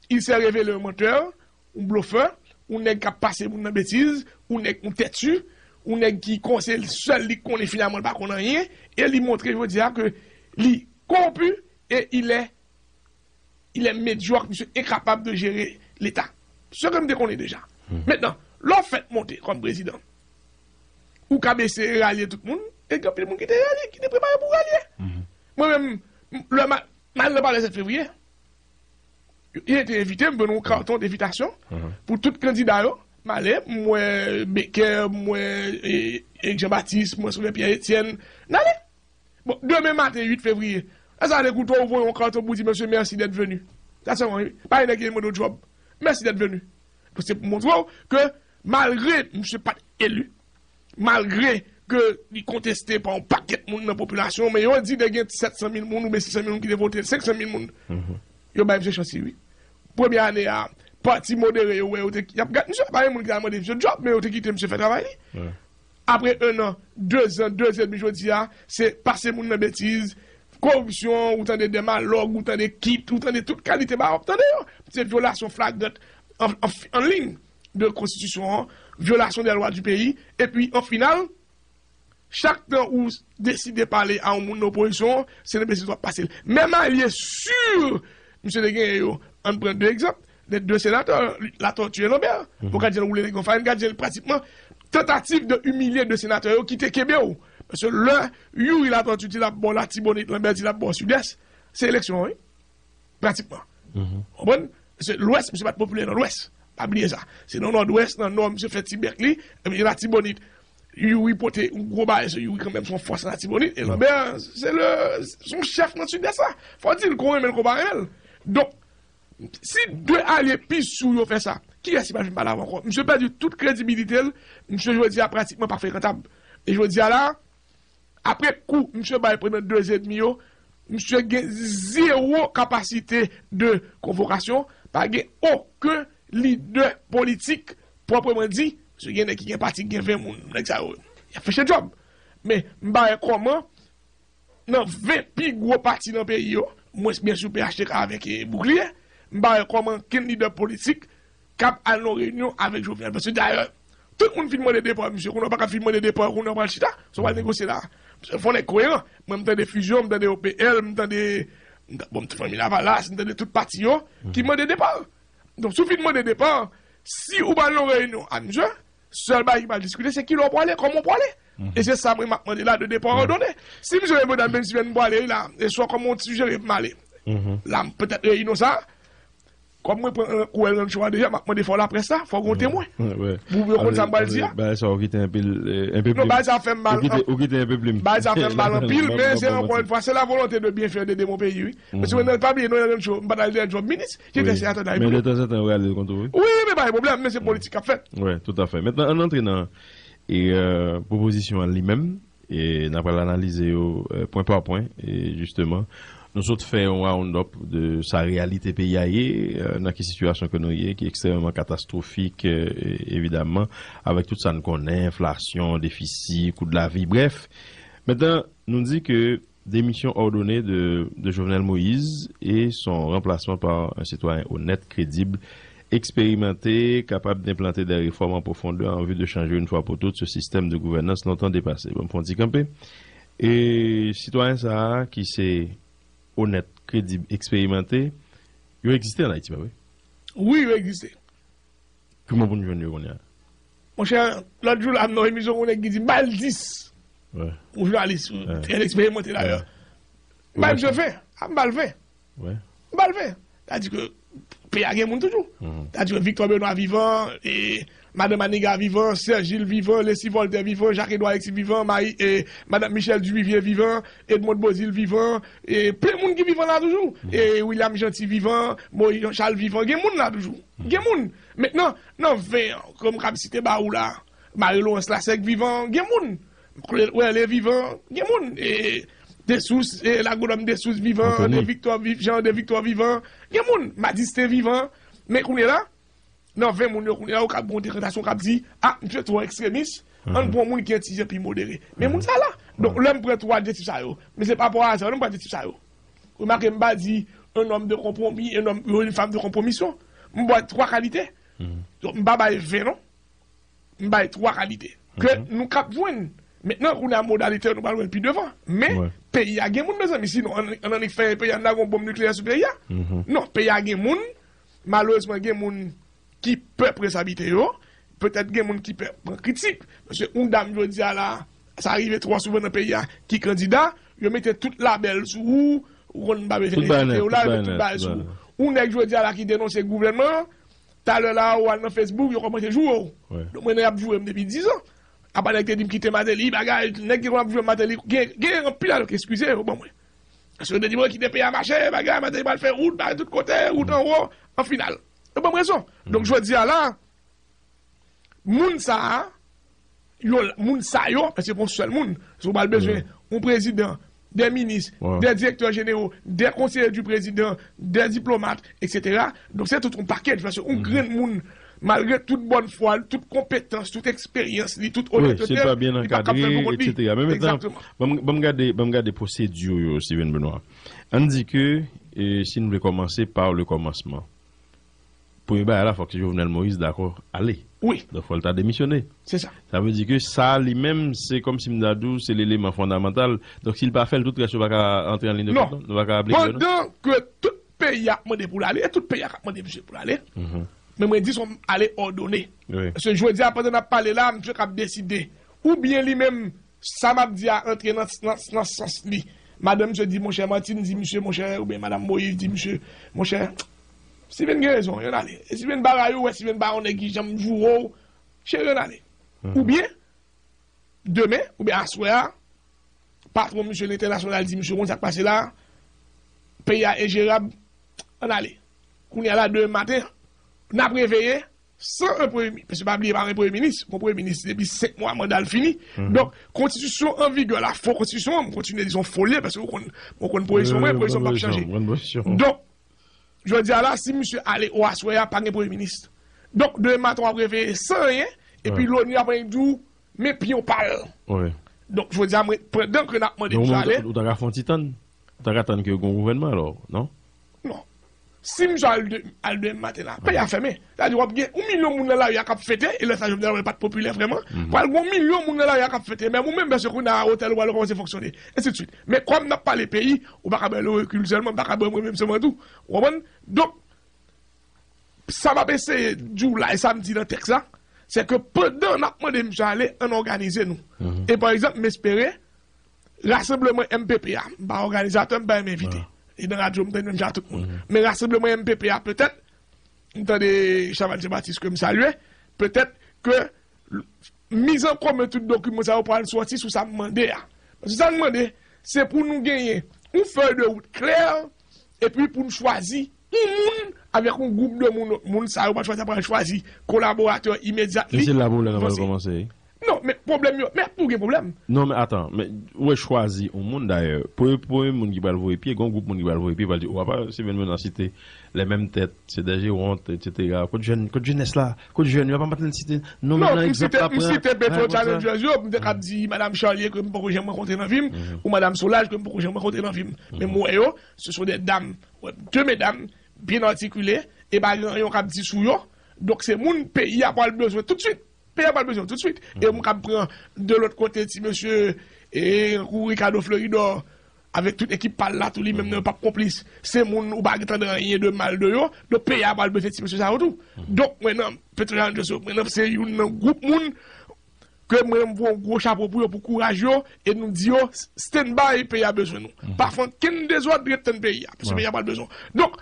il s'est révélé un menteur, un bluffeur, un nèg k ap pase moun nan betiz, un nèg, un tèti, un nèg ki konseye, sèl li konnen finalman, li pa konn anyen, e li montre jodi a ke li corrompu et il est, il est médiocre, misye enkapab de jere Leta. Se ke m te konnen deja. Mentnan, lè w fèk monte kòm prezidan, ou ka bese ralye tout moun, e gen anpil moun ki te ralye, ki te prepare pou ralye. Mwen menm, m, lè ma, m al nan palè sèt fevriye, yo, yo te envite m, ban nou yon karton denvitasyon pou tout kandida yo. M ale, m wè Becker, m wè, e, Eric Jean Baptiste, m wè Sauveur Pierre Etienne. N ale. Bon, demen maten, uit fevriye, lè sa te koute w voye yon karton pou di, mesye, mèsi dèt veni. Sa sèlman, wi. Pa gen nèg ki mande w djòb. Mèsi dèt veni. Donk, se pou montre w ke malgre misye pa t eli, malgre ke li konteste pa yon pakèt moun nan popilasyon, men yo di te gen sèt san mil moun oubyen sis san mil moun ki te vote l, senk san mil moun. Yo bay misye chans li, wi. Premye ane a, pati modere yo wè yo te, y ap gad misye, pa gen moun ki ta mande misye djòb, men yo te kite misye fè travay li. Apre en an, de zan, de zan edmi jodi a, se pase moun nan betiz, koripsyon, ou tande dèmalòg, ou tande kit, ou tande tout kalite bagay, w ap tande yo. Se vyolasyon flagrant an, an, an liy de konstitisyon an, vyolasyon dè lwa di peyi, epi an final, chak tan ou deside pale a yon moun nan opozisyon, se nan betiz w ap pase l. Menm alye sur misye te genyen yo, ann pran de egzanp, lè de senatè, Latortue e Lambert, ou ka di l woule nèg yo farin, ka di l pratikman tantativ de imilye de senatè yo ki te kenbe w. Paske lè Youri Latortue di l ap ba w Latibonit, Lambert di l ap ba w Sidès, se eleksyon an, wi. Pratikman. Konprann? Se Lwès, misye pa t popilè nan Lwès. Pa bliye sa. Se nan Nòdwès, nan Nò, misye fè ti bèk li, epi Latibonit, Youri pote yon gwo bagay sou Youri kanmenm, se yon fòs Latibonit, e Lambert, se le, se yon chèf nan Sidès la. Fò w di l, kon w renmen l, kon w pa renmen l. Donk, si de alye pi sou yo fè sa, kiyès ki pral vin pale avè w ankò? Misye pèdi tout kredibilite l, misye jodi a pratikman pa frekantab. E jodi a la, apre kou misye bay pandan de zan edmi yo, misye gen zewo kapasite de konvokasyon, pa gen okenn lidè politik pwòpman di, paske gen nèg ki gen pati, gen ven moun, nèg sa yo, y ap fè djòb. Men, m pa wè kòman, nan ven pi gwo pati nan peyi yo, mwens byen si w P H T K avèk, e, Bouclier, m pa wè kòman kenn lidè politik k ap al nan reyinyon avèk Jovenel. Paske dayè, tout moun fin mande depa misye, kounye a w pa ka fin mande depa, kounye a w pral chita, sa w pral negosye la. Fò nèg koyeran. Mwen, m tande Fusion, m tande O P L, m tande, m ta-, bon, m t-, Fanmi Lavalas, m tande tout pati yo ki mande depa. Donk, si w fin mande depa, si ou pral nan reyinyon ak misye, sèl bagay ki pral diskite, se kilè w pwale, kòman w pwale. E se sa mwen m ap mande la, de depa òdone. Si misye reponn, menm si m pwale la, e swa kòman w sijere pou m ale. La, petèt reyinyon sa, kòm mwen pran, euh, kouwè rancho a deja, m ap mande fò laprès la, fò gen yon temwen. Pou yo konn sa m pral di a. Bagay sa ou kite anpil, eh, enpe plim. Non, bagay sa fè m mal. Ou kite, ou kite enpe plim. Bagay sa fè m mal anpil, men se ankò yon fwa, se la volonte de bien faire de, de mon pays, wi. Paske mwen pa bliye, non, rancho, m pa t al dèyè djòb minis, ki te senatè de la Repiblik. Men detanzantan, ou rale l kont ou, wi. Wi, men pa gen pwoblèm, men se politik k ap fèt. Wi, toutafè. Mentnan, ann antre nan, e, euh, pwopozisyon an li menm. E n ap pral analize yo, eh, pwen pa pwen. E jisteman, nou sot fè yon round up de sa reyalite peyi a ye, eh, nan ki sitiyasyon ke nou ye, ki ekstrèmeman katastwofik, eh, evidamman, avèk tout sa n konnen, enflasyon, defisi, kou de lavi, brèf. Mentnan, nou di ke démission ordonnée de, de Jovenel Moïse et son remplacement par un citoyen honnête, crédible, expérimenté, capable d'implanter des réformes en profondeur en vue de changer une fois pour toutes ce système de gouvernance longtemps dépassé. Bon, m fè yon ti kanpe. E sitwayen sa a, ki se onèt, kredib, eksperimante, yo egziste ann Ayiti, pa vre? Wi, yo egziste. Kòman pou n jwenn yo kounye a? Monchè, lòt jou la, m nan emisyon, yon nèg ki di, "M ba l dis." Yon jounalis, trè eksperimante dayè. M ba l ven. A, m ba l ven. M ba l ven. Sa di ke peyi a gen moun toujou. Sa di ke Victor Benoît vivan, e Madan Maniga vivan, Serge Gilles vivan, Leslie Voltaire vivan, Jacques Edouard Alexis vivan, Marie, e Madan Michèle Duvivier vivan, Edmonde Beauzile vivan, e plen moun ki vivan la toujou. E William Jeanty vivan, Moïse Jean Charles vivan, gen moun la toujou. Gen moun. Mentnan, nan ven an, kòm m ka site ba ou la, Marie Laurence Lasègue vivan, gen moun. Wè, le vivan, gen moun, e, Desous, e, Lagonòm Desous vivan, Anthony. De Victor viv, Jean de Victor vivan, gen moun, Madistin vivan, men kounye la, nan ven moun yo kounye la, ou kab gon dekantasyon, ou kab di, a, misye twò ekstremis, ann pran moun ki yon ti jan pi modere. Men moun sa la. Donk, lè m pran twa adjektif sa yo, men se pa pou aza, non, m pran adjektif sa yo. Remake, m pa di, un homme de compromis, un homme, une femme de compromission. M ba twa kalite. Donk, m pa bay ven, non. M bay twa kalite. Ke nou kab jwenn. Mentnan, kounye a modalite yo, nou pral wè l pi devan. Men, peyi a gen moun, mezanmi. Sinon, ann, ann annik fè peyi a, n a gon bonm nikleyè sou peyi a. Non, peyi a gen moun. Malerezman, gen moun ki pè pran sa bite yo. Petèt gen moun ki pè pran kritik. Paske yon dam jodi a la, sa rive twò souvan nan peyi a, ki kandida, yo mete tout labèl sou ou, ou konn pa bezwen Tout bagay eksplike yo nèt, la, yo tout met tout bagay, bagay tout sou bagay ou. Nèt. Yon nèg jodi a la ki denonse gouvènman an, talè la, ou al nan Facebook, yo kòmanse joure w. Wi. Donk, mwen, y ap joure m depi diz an. Apa nèg te di m kite Martelly, bagay, nèg ki konn ap joure Martelly, gen, gen anpil a yo ki eskize yo ban mwen. Paske yo te di mwen kite peyi a mache, bagay, Martelly pral fè wout, bagay, tout kote, wout anwo, an final. Yo ban m rezon. Donk, jodi a la, moun sa a, yo, moun sa yo, paske se pa yon sèl moun. Si w pral bezwen yon prezidan, de minis, de direktè jeneraux, de konseye di prezidan, de diplomat, et cetera. Donk, se tout yon pakèj, paske yon grenn moun, malgre tout bòn fwa l, tout konpetans, tout eksperyans li, tout Wi, si l onètete, pa byen li pa kab fè l pou ankadre, kont li. Et cetera. Men mentnan, Egzakteman. Ban m, ban m gade, ban m gade pwosedi yo, Steven Benoît. Ann di ke, e, si n vle kòmanse pa le kòmansman, premye bagay la, fòk Jovenel Moïse dakò ale. Wi. Donk, fò l ta demisyone. Se sa. Sa vle di ke sa, li menm, se kòmsi m ta di w, se leleman fondamantal. Donk, si l pa fè l, tout rès yo pa ka antre an liy de kont, non? Nou pa ka aplike yo, non? Pandan ke tout peyi a ap mande pou l ale, e tout peyi a k ap mande misye pou l ale, men mwen di se yon ale òdone. Wi. Paske jodi a, pandan n ap pale la, misye k ap deside. Oubyen li menm, sa m ap di a antre nan, nan, nan sans li. Madanm misye di, monchè, Martine di misye, monchè, oubyen madanm Moïse di misye, monchè, Steven gen rezon, ann ale. E Steven pa rayi w, wè Steven pa yon nèg ki janm joure w, cheri, ann ale. Oubyen, demen, oubyen aswè a, patwon misye lentènasyonal di misye, konn sa k pase la, peyi a enjerab, ann ale. Kounye a la, demen maten, n ap reveye, san yon premye minis. Paske pa bliye, pa gen premye minis. Gon premye minis depi senk mwa manda l fini. Donk, konstitisyon an vigè la, fo konstitisyon an, m kontinye di se yon fo l ye, paske ou konn, ou konn pozisyon mwen, pozisyon m p ap chanje. Donk, jodi a la, si misye ale o aswè a, pa gen premye minis. Donk, demen maten, w ap reveye san anyen, epi loni ap annik di w, men pyon pa l. Donk, jodi a, mwen, pandan ke n ap mande misye ale, ou ta ka fè yon ti tann. Ou ta ka tann ke gon gouvènman alò, non? Non. Si misye al de, al demen maten la, peyi a fèmen. Sa vle di w ap gen yon milyon moun nan lari a k ap fete, e lè sa Jovenel Moïse pa t popilè vrèman, pral gen yon milyon moun nan lari a k ap fete, menm ou menm, paske kounye a otèl ou pral kòmanse fonksyone, ensidswit. Men kòm n ap pale peyi, ou pa ka bay le recul sèlman, m pa ka bay mwen menm sèlman tou. Ou konprann? Donk, sa m ap eseye di w la, e sa m di nan tèks la, se ke pandan n ap mande misye ale, ann òganize nou. E pa egzanp, m espere, rasanbleman M P P a, m pa òganizatè, m pa menm envite. E nan radyo, m tande menm jan ak tout moun. Men rasanbleman M P P a, petèt, m tande Chaval Jean Baptiste ke m salye, petèt ke miz an komen tout dokiman sa yo pral sòti sou sa m mande a. Paske sa m mande, se pou nou genyen yon fèy de wout klè, epi pou n chwazi yon moun avèk yon gwoup de moun, lòt moun sa yo pral chwazi, pral chwazi kolaboratè imedyat li. E se la pwoblèm nan pral kòmanse, wi. Non, men pwoblèm yo, men pou gen pwoblèm. Non, men atan, men ou wè chwazi yon moun dayè. Premye, premye moun ki pral voye pye, gon gwoup moun ki pral voye pye, pral di, o, apa, se menm nan site, les mêmes têtes, se dè jewont, et cetera. Kot jèn, kot jenès la, kot jèn yo, apa maten site, non, men nan egzanp la pran, m site Petro Challengers yo, m te kab di Madam Charlier ke m poko janm rankontre nan vi m, ou Madam Solange ke m poko janm rankontre nan vi m. Men m wè yo, ce sont des dames, wè, de medam, byen atikile, e pa gen anyen w kab di sou yo. Donk, se moun peyi a pral bezwen toutswit. Peyi a pral bezwen toutswit. E m kab pran de lòt kote ti mesye, e, kou Ricardo Floridor, avèk tout ekip pa l la, tou li menm nan yo p ap konplis. Se moun ou pa tande anyen de mal de yo. Donk, peyi a pral bezwen ti mesye sa yo tou. Donk, mwen nan Petro Challengers yo, mwen nan se youn nan gwoup moun ke mwen menm voye yon gwo chapo pou yo, pou kouraj yo, e nou di yo, stand by, peyi a bezwen nou. Pa fè okenn dezòd, ret tann peyi a, paske peyi a pral bezwen. Donk,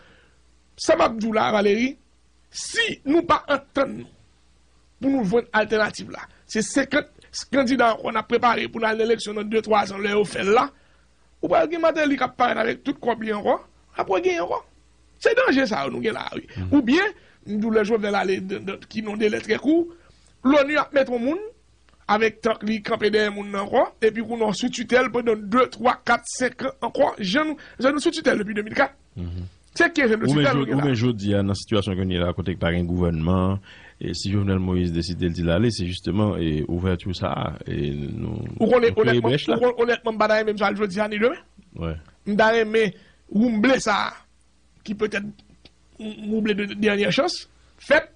sa m ap di w la, Valérie, si nou pa antann nou pou nou jwenn altènativ la, se senkant kandida ankò n ap prepare pou n al nan eleksyon nan de, twa zan lè yo fè l la, ou pral gen Martelly k ap parèt avèk tout kòb li ankò, apre genyen ankò. Se danje sa yo nou gen la a, wi. Oubyen, m di w lè Jovenel ale, de, de, ki non de lè trè kou, Loni ap mete yon moun, avèk tank li kanpe dèyè moun nan ankò, epi kounye a w sou titèl pandan de, twa, kat, senk an ankò, jan nou, jan nou sou titèl depi de mil kat. Se kenz an de titèl nou gen la. Ou men jodi a, nan sitiyasyon ke nou ye la, kote pa gen gouvènman, e si Jovenel Moïse deside l di l ale, se jisteman e ouvèti sa a, e nou, nou kreye brèch la. Ou konnen, onètman, m pa ta renmen m sa al jodi a ni demen. M ta renmen woumble sa a, ki petèt m, m woumble de dènyè chans, fèt,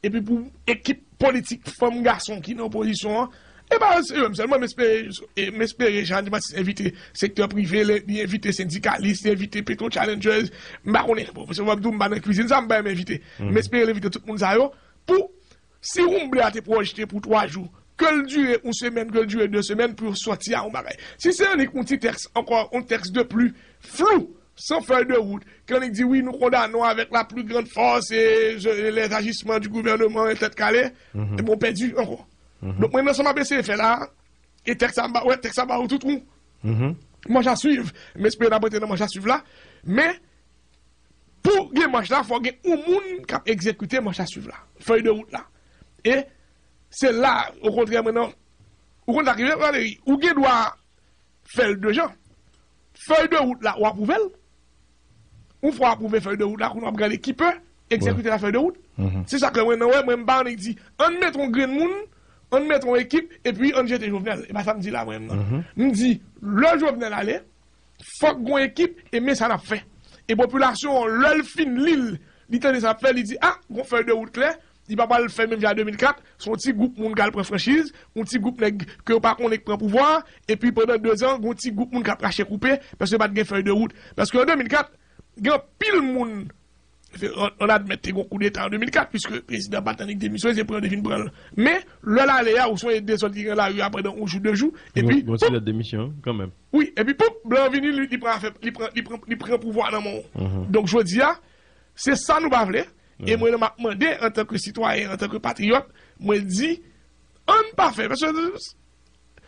epi pou ekip politik fanm gason ki nan opozisyon an, e pa yo menm sèlman, m espere, e m espere Jean Baptiste envite sektè prive, li, li envite sendikalis, li envite Petro Challengers, m pa konnen, bon, se w ap di w m pa nan kwizin sa, m pa renmen envite. M espere l envite tout moun sa yo, pou, si woumble a te pwojte pou twa jou, ke l dire yon semèn, ke l dire de semèn, pou yo sòti a yon bagay. Si se annik yon ti tèks, ankò, yon tèks de pli flou, san fèy de wout, ke annik di, wi, nou kondane w avec la plus grande force et je, les agissements du gouvernement, e tèt kale, ebyen, w pèdi ankò. Donk, mwen, nan sa m ap eseye fè la, e tèks sa, m ba, wè, tèks sa ba ou tout won. Manch a swiv. M espere n ap antre nan manch a swiv la. Men, pou gen manch la, fò gen yon moun k ap egzekite manch a swiv la. Fèy de wout la. E se la, okontrè, mwen nan, ou konn sa k rive, Valery, ou gen dwa fè l de jan. Fèy de wout la, w apwouve l. Yon fwa w apwouve fèy de wout la, kounye a w ap gade ki pe egzekite la fèy de wout. Se sa k fè mwen nan wè, mwen m pa annik di, ann mete yon grenn moun, ann mete yon ekip, epi ann jete Jovenel. E pa sa m di la, mwen menm nan. M di, lè Jovenel ale, fòk gon ekip, e men sa n ap fè. E popilasyon an, lè l fin li l, li tande sa n ap fè, li di, a, gon fèy de wout klè, li pa pral fè menm jan a de mil kat, se yon ti gwoup moun k al pran franchiz, yon ti gwoup nèg ke yo pa konnen k pran pouvwa a, epi pandan de zan, gon ti gwoup moun k ap rache koupe, paske pa t gen fèy de wout. Paske an de mil kat, gen anpil moun, ann, ann admèt te gon koudeta an de mil kat, piske prezidan pa t annik demisyone, se pran yo te vin pran l. Men, lè l ale a, ou sonje dezòd ki gen lari a pandan yon jou, de jou, epi, gon ti lèt demisyon, kanmenm. Wi, epi, poup, blan an vini, li, li pran afè, li pran, li pran, li pran pouvwa nan men w. Donk, jodi a, se sa nou pa vle. E mwen, m ap mande, antanke sitwayen, antanke patriyòt, mwen di, ann pa fè. Paske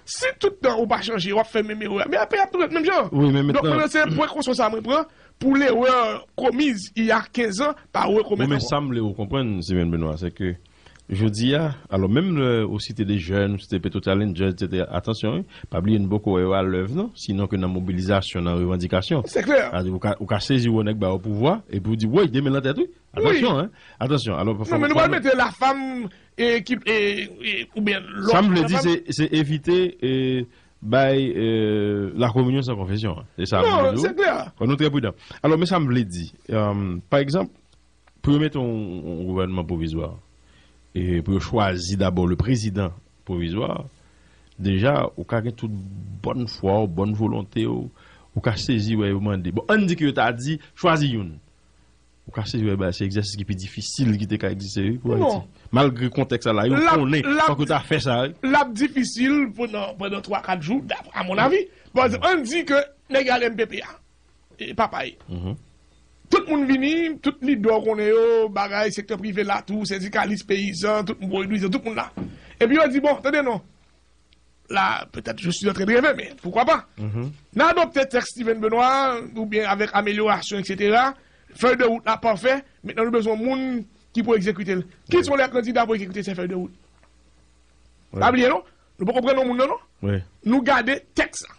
si tout tan ou pa chanje, w ap fè menm erè a, men peyi ap tou ret menm jan. Donk, mwen, se prekosyon sa mwen pran pou lerè komiz il y a quinze ans, pa rekomèt ankò. Bon, men sa m vle ou konprann, Steven Benoît, se ke jodi a, alò, menm lè ou site de jèn, ou site Petro Challengers, etsetera, atansyon, wi, pa bliye nou poko wè yo a lèv, non, sinon ke nan mobilizasyon, nan revandikasyon. Se klè. Sa vle di, ou ka, ou ka sezi wè nèg ba yo pouvwa, epi ou di, woy, demen nan tèt, wi. Atansyon, en. Atansyon. Alò, non, men nou pral mete lafam, e, ki, e, e, oubyen lòt. Sa m vle di, se, se evite, e, bay, e, lakominyon san konfesyon, en. Se sa m vle di w. Non, se klè. Fò nou trè pridan. Alò, men sa m vle di. E, pa egzanp, pou yo mete yon, yon gouvènman pwovizwa, e pou yo chwazi dabò le prezidan pwovizwa, deja, ou ka gen tout bòn fwa w, bòn volonte w, ou ka sezi wè yo mande. Bon, ann di ke yo ta di, chwazi youn. Ou ka sezi wè, ba, se egzèsis ki pi difisil ki te ka egziste, wi, pou Ayiti. Malgre kontèks sa la, yo konnen, fòk yo ta fè sa, wi. L ap difisil pandan, pandan twa, kat jou, dap-, a mon avi. Pa egzanp, ann di ke nèg yo al M P P a. E, papay. Tout moun vini, tout lidè w konnen yo, bagay, sektè prive la tou, sendikalis, peyizan, tout moun, pwodwizan, tout moun la. Epi yo di, bon, tande non. Là, peut-être, je suis en train de rêver, mais pourquoi pas? N a adopte tèks Steven Benoît, oubyen avèk amelyorasyon, etsetera. Fèy de wout la pafè. Mentnan, nou bezwen moun ki pou egzekite l. Qui sont les candidats pou egzekite se fèy de wout? Pa bliye, non? Nou poko pran non moun nan, non? Nou gade tèks la.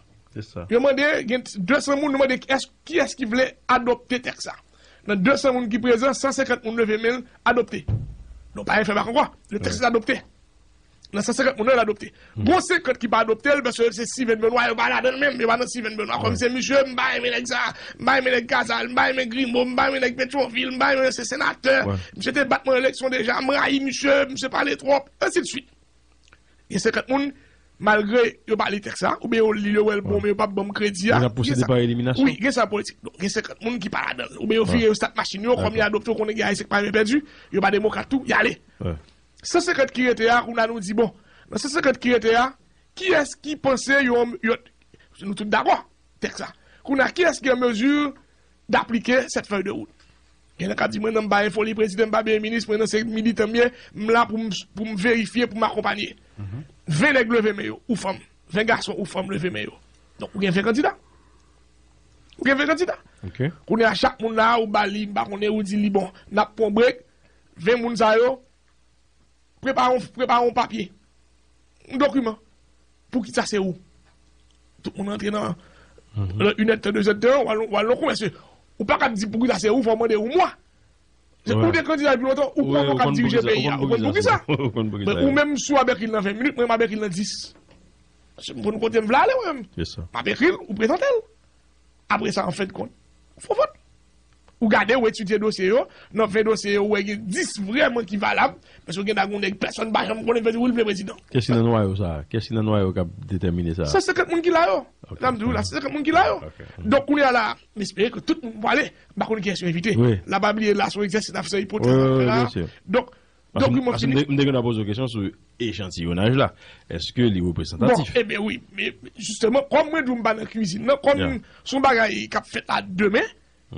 Yo mande, gen de san moun, nou mande kiyès, kiyès ki vle adopte tèks la. Nan de san moun ki prezan, san senkant moun leve men l, adopte. Nou pa fè bak ankò. Le texte est adopté. Nan san senkant moun nan, l adopte. Gon senkant ki pa adopte l, paske se Steven Benoît, yo pa ladan l menm, yo pa nan Steven Benoît. Kòm se misye, m pa renmen nèg sa, m pa renmen nèg Casale, m pa renmen Grimaud, m pa renmen nèg Petrovil, m pa renmen se senatè. Misye te bat mwen eleksyon deja, m rayi misye, misye pale twòp, ensidsuit. Gen senkant moun, malgre yo pa li tèks la, oubyen yo li l, yo wè l bon, men yo p ap ban m kredi a. Yo ap pwosede pa eliminasyon. Wi, gen sa politik. Donk, gen senkant moun ki pa ladan l. Oubyen yo vire, yo stat machin yo, kòm y adopte, ou konnen gen Ayisyen ki pa renmen pèdi, yo pa demokrat tou, y ale. San senkant ki rete a, kounye a nou di, bon, nan san senkant ki rete a, kiyès ki panse yo, yo, nou tout dakò, tèks la. Kounye a, kiyès ki an mezi d'aplike cette feuille de route? Gen nan k ap di, mwen, non, m pa enfoli prezidan, m pa byen minis, mwen, non, se militan m ye, m la pou m, pou m verifye, pou m akonpanye. Ven nèg leve men yo, ou fanm. Ven gason ou fanm leve men yo. Donk, ou gen ven kandida. Ou gen ven kandida. Kounye a, chak moun la, ou ba li, m pa konnen, ou di li, bon, n ap pran brek, ven moun sa yo, prepare yon, prepare yon papye. yon dokiman. Poukisa se ou? Tout moun rantre nan nan inèdtan, dezèdtan, w al w al nan kou, mèsye. Ou pa kab di poukisa se ou, fò w mande ou mwa. Se ou te kandida depi lontan, ou kwè ou kab dirije peyi a. Ou konn poukisa. Men ou menm, si w ap ekri l nan ven minit, mwen m ap ekri l nan dis. Paske m konn kote m vle ale, mwen menm. M ap ekri l, ou prezante l. Apre sa, an fen de kont, ou fè yon vòt. Ou gade, ou etidye dosye yo, nan ven dosye yo, ou wè gen dis vrèman ki valab, paske gen nan yon nèg pèsonn pa janm konnen, li vle di wi, li vle prezidan. Kiyès ki nan nwayo sa a? Kiyès ki nan nwayo k ap detèmine sa a? Se senkant moun ki la yo. Ok. Sa m di w la, se senkant moun ki la yo. Ok. Donk, kounye a la, m espere ke tout moun pwale. M pa konn kiyès yo envite. Wi. La, pa bliye, la, se yon egzèsis n ap fè, ipotèz n ap fè la. Wi, wi, wi, byen si. Donk, Paske m, dokiman paske m fini. Te, m te gen dwa poze w kesyon sou echantiyonaj la. Èske li reprezantatif? Bon, ebyen wi. Men, jisteman, kòm mwen di w m pa nan kwizin nan, kòm se yon bagay k ap fèt la demen,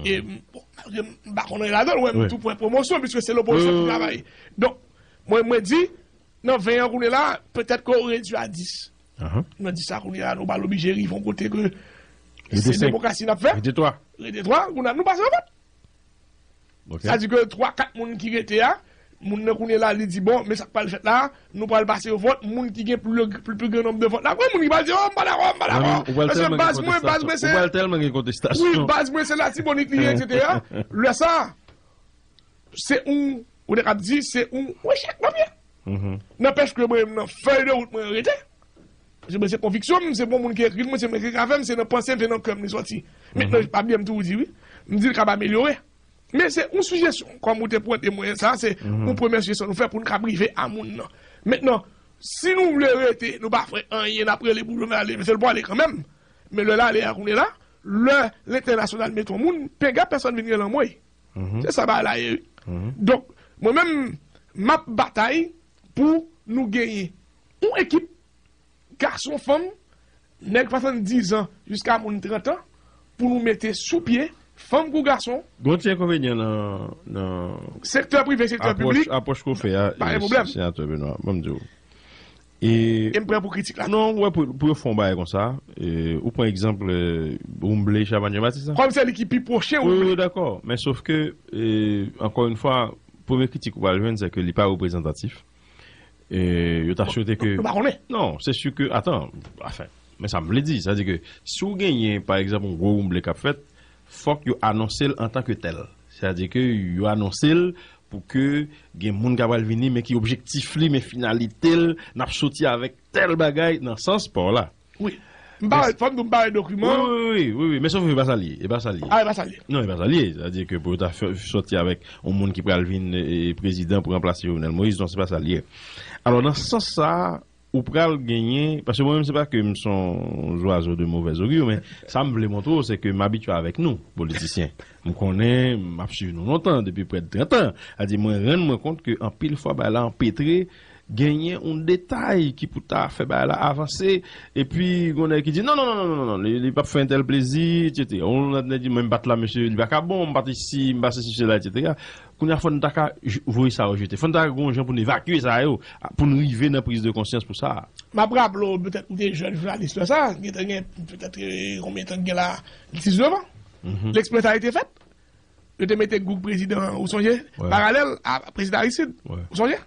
e, bon, malgre m pa konn anyen ladan l, ou wè m tou pran pwomosyon, piske se lopozisyon ki travay. Donk, mwen, mwen di, nan ven an kounye la, petèt ke w redui a dis. Nan dis la kounye la, nou pral oblije rive yon kote ke se demokrasi n ap fè. Rete twa. Rete twa, kounye a, nou pase yon vòt. Ok. Sa di ke twa, kat moun ki rete a, moun nan kounye la, li di, bon, men sa k pral fèt la, nou pral pase yon vòt, moun ki gen pli, pli, pli gran nonb de vòt la. Gen moun ki pral di, oh, m pa dakò, m pa dakò. Paske baz mwen, baz mwen se. Ou pral tèlman gen kontestasyon. Wi, baz mwen se Latibonit li ye, etsetera. Lè sa, se yon, ou te kab di, se yon echèk papye. Nanpèch ke mwen menm nan fèy de wout mwen rete. Paske mwen se konviksyon m, se bon moun ki ekri l, mwen se mwen ki ka fè m, se nan panse m, se nan kè m li sòti. Mentnan, pa bliye m toujou di wi, m di l kab amelyore. Men se yon sijesyon, kòm ou te pwente mwen sa, se yon premye sijesyon nou fè pou n kab rive a moun nan. Mentnan, si nou vle rete, nou pa fè anyen, n ap rele pou nou ale, men se l pou ale kanmenm. Men lè l ale a kounye la, lè lentènasyonal mete yon moun, penga pèsonn vin rele anmwey. Se sa bagay la ye wi. Donk, mwen menm, m ap batay pou nou genyen yon ekip, gason, fanm, nèg swasanndiz an jiska moun trant an, pou nou mete sou pye, fanm kou gason. Gon ti enkonvenyan nan, nan sektè prive, sektè piblik, apwòch ke w fè a, pa gen pwoblèm. Senatè Benoît, ban m di w. E m prè pou kritik la. Non, ou wè, pou, pou yo fè yon bagay konsa, e, ou pran egzanp, e, Woumblee Chavannes Jean-Baptiste la. Kòm se li ki pi pwoche Woumblee. Wi, wi, dakò. Men sof ke, e, ankò yon fwa, premye kritik ou pral jwenn, se ke li pa reprezantatif. E, yo ta swete ke. Nou pa konnen. Non, se si ke, atan, anfen, men sa m vle di, sa di ke si w genyen, pa egzanp, yon gwo Woumblee k ap fèt, fòk yo anonse l antanke tèl. Sètadi ke yo anonse l pou ke gen moun k ap al vini, men ki objektif li, men finalite l, n ap soti avèk tèl bagay nan sans pa w la. Wi. M pa wè, fò m di w, m pa wè dokiman. Wi, wi, wi, wi, wi, men sof e pa sa l ye, e pa sa l ye. A, e pa sa l ye. Non, e pa sa l ye. Sètadi ke pou yo ta fè, sòti avèk yon moun ki pral vin, e, prezidan pou ranplase Jovenel Moïse, non, se pa sa l ye. Alò, nan sans sa a, ou pral genyen, paske mwen menm se pa ke m se yon zwazo de mauvaise augure, men sa m vle montre w, se ke m abitye avèk nou, politisyen. M konnen, m ap swiv nou lontan, depi prè de trant an. Sètadi mwen rann mwen kont ke anpil fwa bagay la anpetre, genyen yon detay ki pou ta fè bagay la avanse, epi gon nèg ki di, non, non, non, li, li p ap fè entèl plezi, etsetera. Yon lòt nèg di, mwen m pa t la, mesye, li pa ka bon, m pa t isi, m pa sesi, sela, etsetera. Kounye a, fò n ta ka j-, voye sa yo jete. Fò n ta ka gen yon jan pou n evakye sa yo, a, pou n rive nan priz de konsyans pou sa a. M ap raple w, petèt ou te jèn jounalis lè sa a, gen tan gen, petèt, e, konbyen tan gen la, diznèf an. Leksperyans sa a te fèt. Yo te mete Goug prezidan, ou sonje? Paralèl a prezidan Aristide. Ou sonje?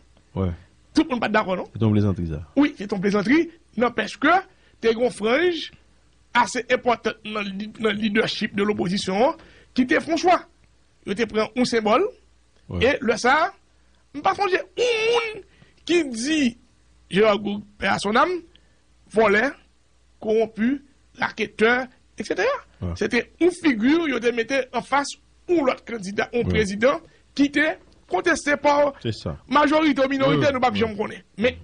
Tout moun pa t dakò, non? Se te yon plezantri, sa. Wi, se te yon plezantri. Nanpèch ke te gen yon franj ase enpòtan nan li-, nan lidèchip de lopozisyon an ki te fè yon chwa. Yo te pran yon senbòl. E lè sa a, m pa sonje yon moun ki di Gérard Goug, paix à son âme, vòlè, kowonpi, raketè, etsetera. Se te yon figi yo te mete anfas yon lòt kandida, yon prezidan ki te konteste pa majorite ou minorite, nou p ap janm konnen. Men,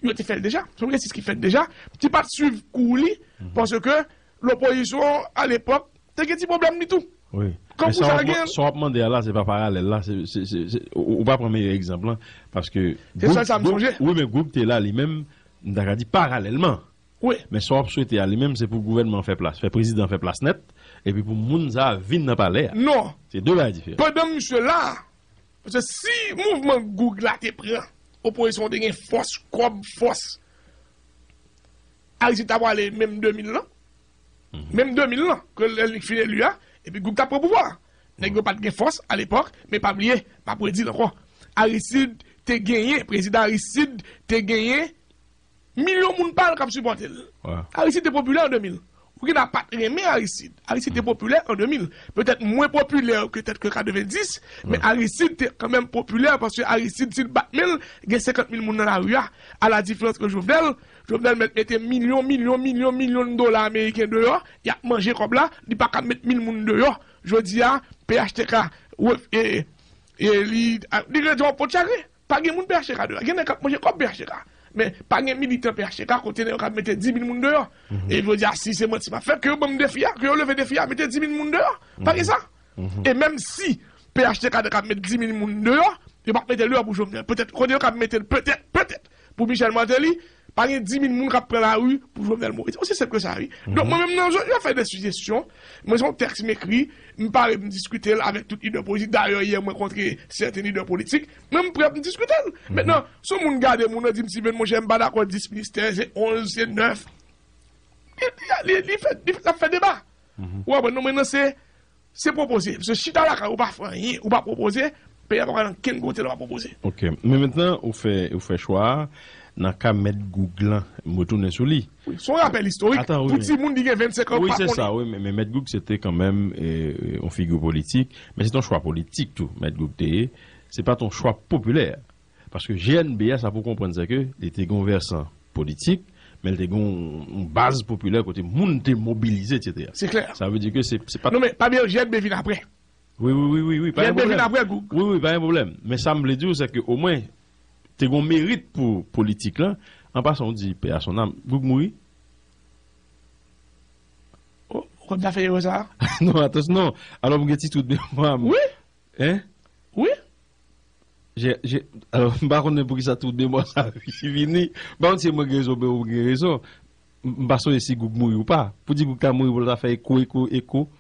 yo te fè l deja. Se yon egzèsis ki fèt deja, ki pa t swiv kou li, paske lopozisyon, alepòk, te gen ti pwoblèm li tou. Wi. Kankou sa gen. Sa w ap mande a la, se pa paralèl la, se, se, se, se, ou, ou pa pran meyè egzanp lan, paske. Se sèl sa m sonje. Wi, men Goug te la, li menm, m ta ka di paralèlman. Wi. Men sa w ap swete a, li menm, se pou gouvènman an fè plas, fè prezidan an fè plas nèt, epi pou moun sa a vin nan palè a. Non. Se de bagay diferan. Pandan misye la, Paske si mouvman Goug la te pran, opozisyon te gen fòs, kòb, fòs, Aristide ta prale menm de mil lan. Menm de mil lan, ke lè li fin eli a, epi Goug t ap pran pouvwa a. Nèg yo pa t gen fòs alepòk, men pa bliye, m ap redi l ankò. Aristide te genyen, prezidan Aristide te genyen Milyon moun pa l k ap sipòte l. Aristide te popilè an de mil. Ou gen a pa t renmen Aristide. Aristide te popilè an de mil. Petèt mwen popilè ke tèt ke katrevenndis, men Aristide te kanmenm popilè paske Aristide, si l bat men l, gen senkant mil moun nan lari a. A la diferans ke Jovenel, Jovenel mèt mete milyon, milyon, milyon, milyon dola ameriken deyò, y ap manje kòb la, li pa ka met mil moun deyò. Jodi a, P H T K, e, e, li, li rete yon pòt chagren. Pa gen moun P H T K deyò. Gen nèg k ap manje kòb P H T K. Men pa gen militan P H T K kote nèg yo k ap mete dis mil moun deyò. E jodi a, si se manti m ap fè, ke yo ban m defi a, ke yo leve defi a, mete dis mil moun deyò. Pa gen sa. E menm si P H T K te ka met dis mil moun deyò, yo p ap mete l deyò pou Jovenel. Petèt, kote yo k ap mete l, petèt, petèt, pou Michel Martelly, pa gen dis mil moun k ap pran lari pou Jovenel Moïse. Osi senp ke sa, wi. Donk, mwen menm nan zòn, yo fè de sijesyon. Mwen, se yon tèks m ekri, m pare pou m diskite l avèk tout lidè politik. Dayè, yè, mwen kontre sèten lidè politik. Mwen, m prè pou m diskite l. Mentnan, si yon moun gade moun nan, di m, Steven, monchè, m pa dakò dis ministè, se onz, se nèf. Li, li, li, li fè, li, l ap fè deba. Ou konprann, non, men non, se, se pwopoze. Paske chita lakay ou pa fè anyen, ou pa pwopoze, peyi a pa pral nan kenn kote lè w pa pwopoze. Ok. Men mentnan, ou fè, ou fè chwa a, nan ka Mèt Goug lan, m retounen sou li. Wi, se yon rapèl istorik. Pou timoun, li gen vennsenk an, pa konnen. Wi, se sa, wi, men, men Mèt Goug, se te kanmenm, e, e, yon figi politik, men se te yon chwa politik tou, Mèt Goug te ye. Se pa te yon chwa popilè. Paske G N B a, sa pou konprann, se ke li te gen yon vèsan politik, men li te gen yon, yon baz popilè kote moun te mobilize, etsetera. Se klè. Sa vle di ke se, se pa... Non, men pa bliye, G N B vin apre. Wi, wi, wi, wi, wi, pa gen pwoblèm. G N B vin apre Goug. Wi, wi, pa gen pwoblèm. Men sa m vle di w, se ke omwen, te gen yon merit pou politik lan. An pasan, w di, paix à son âme, Goug mouri? Oh, ou konn ta fè erè sa? Non, atansyon, non. Alò, m gen ti twout memwa m. Wi. Hein? Wi. Je, je, alò, m pa konnen poukisa twout memwa sa vini. M pa konn si mwen gen rezon, oubyen ou gen rezon. M, m pa sonje si Goug mouri ou pa. Pou di Goug ta mouri, pou l ta fè eko, eko, eko.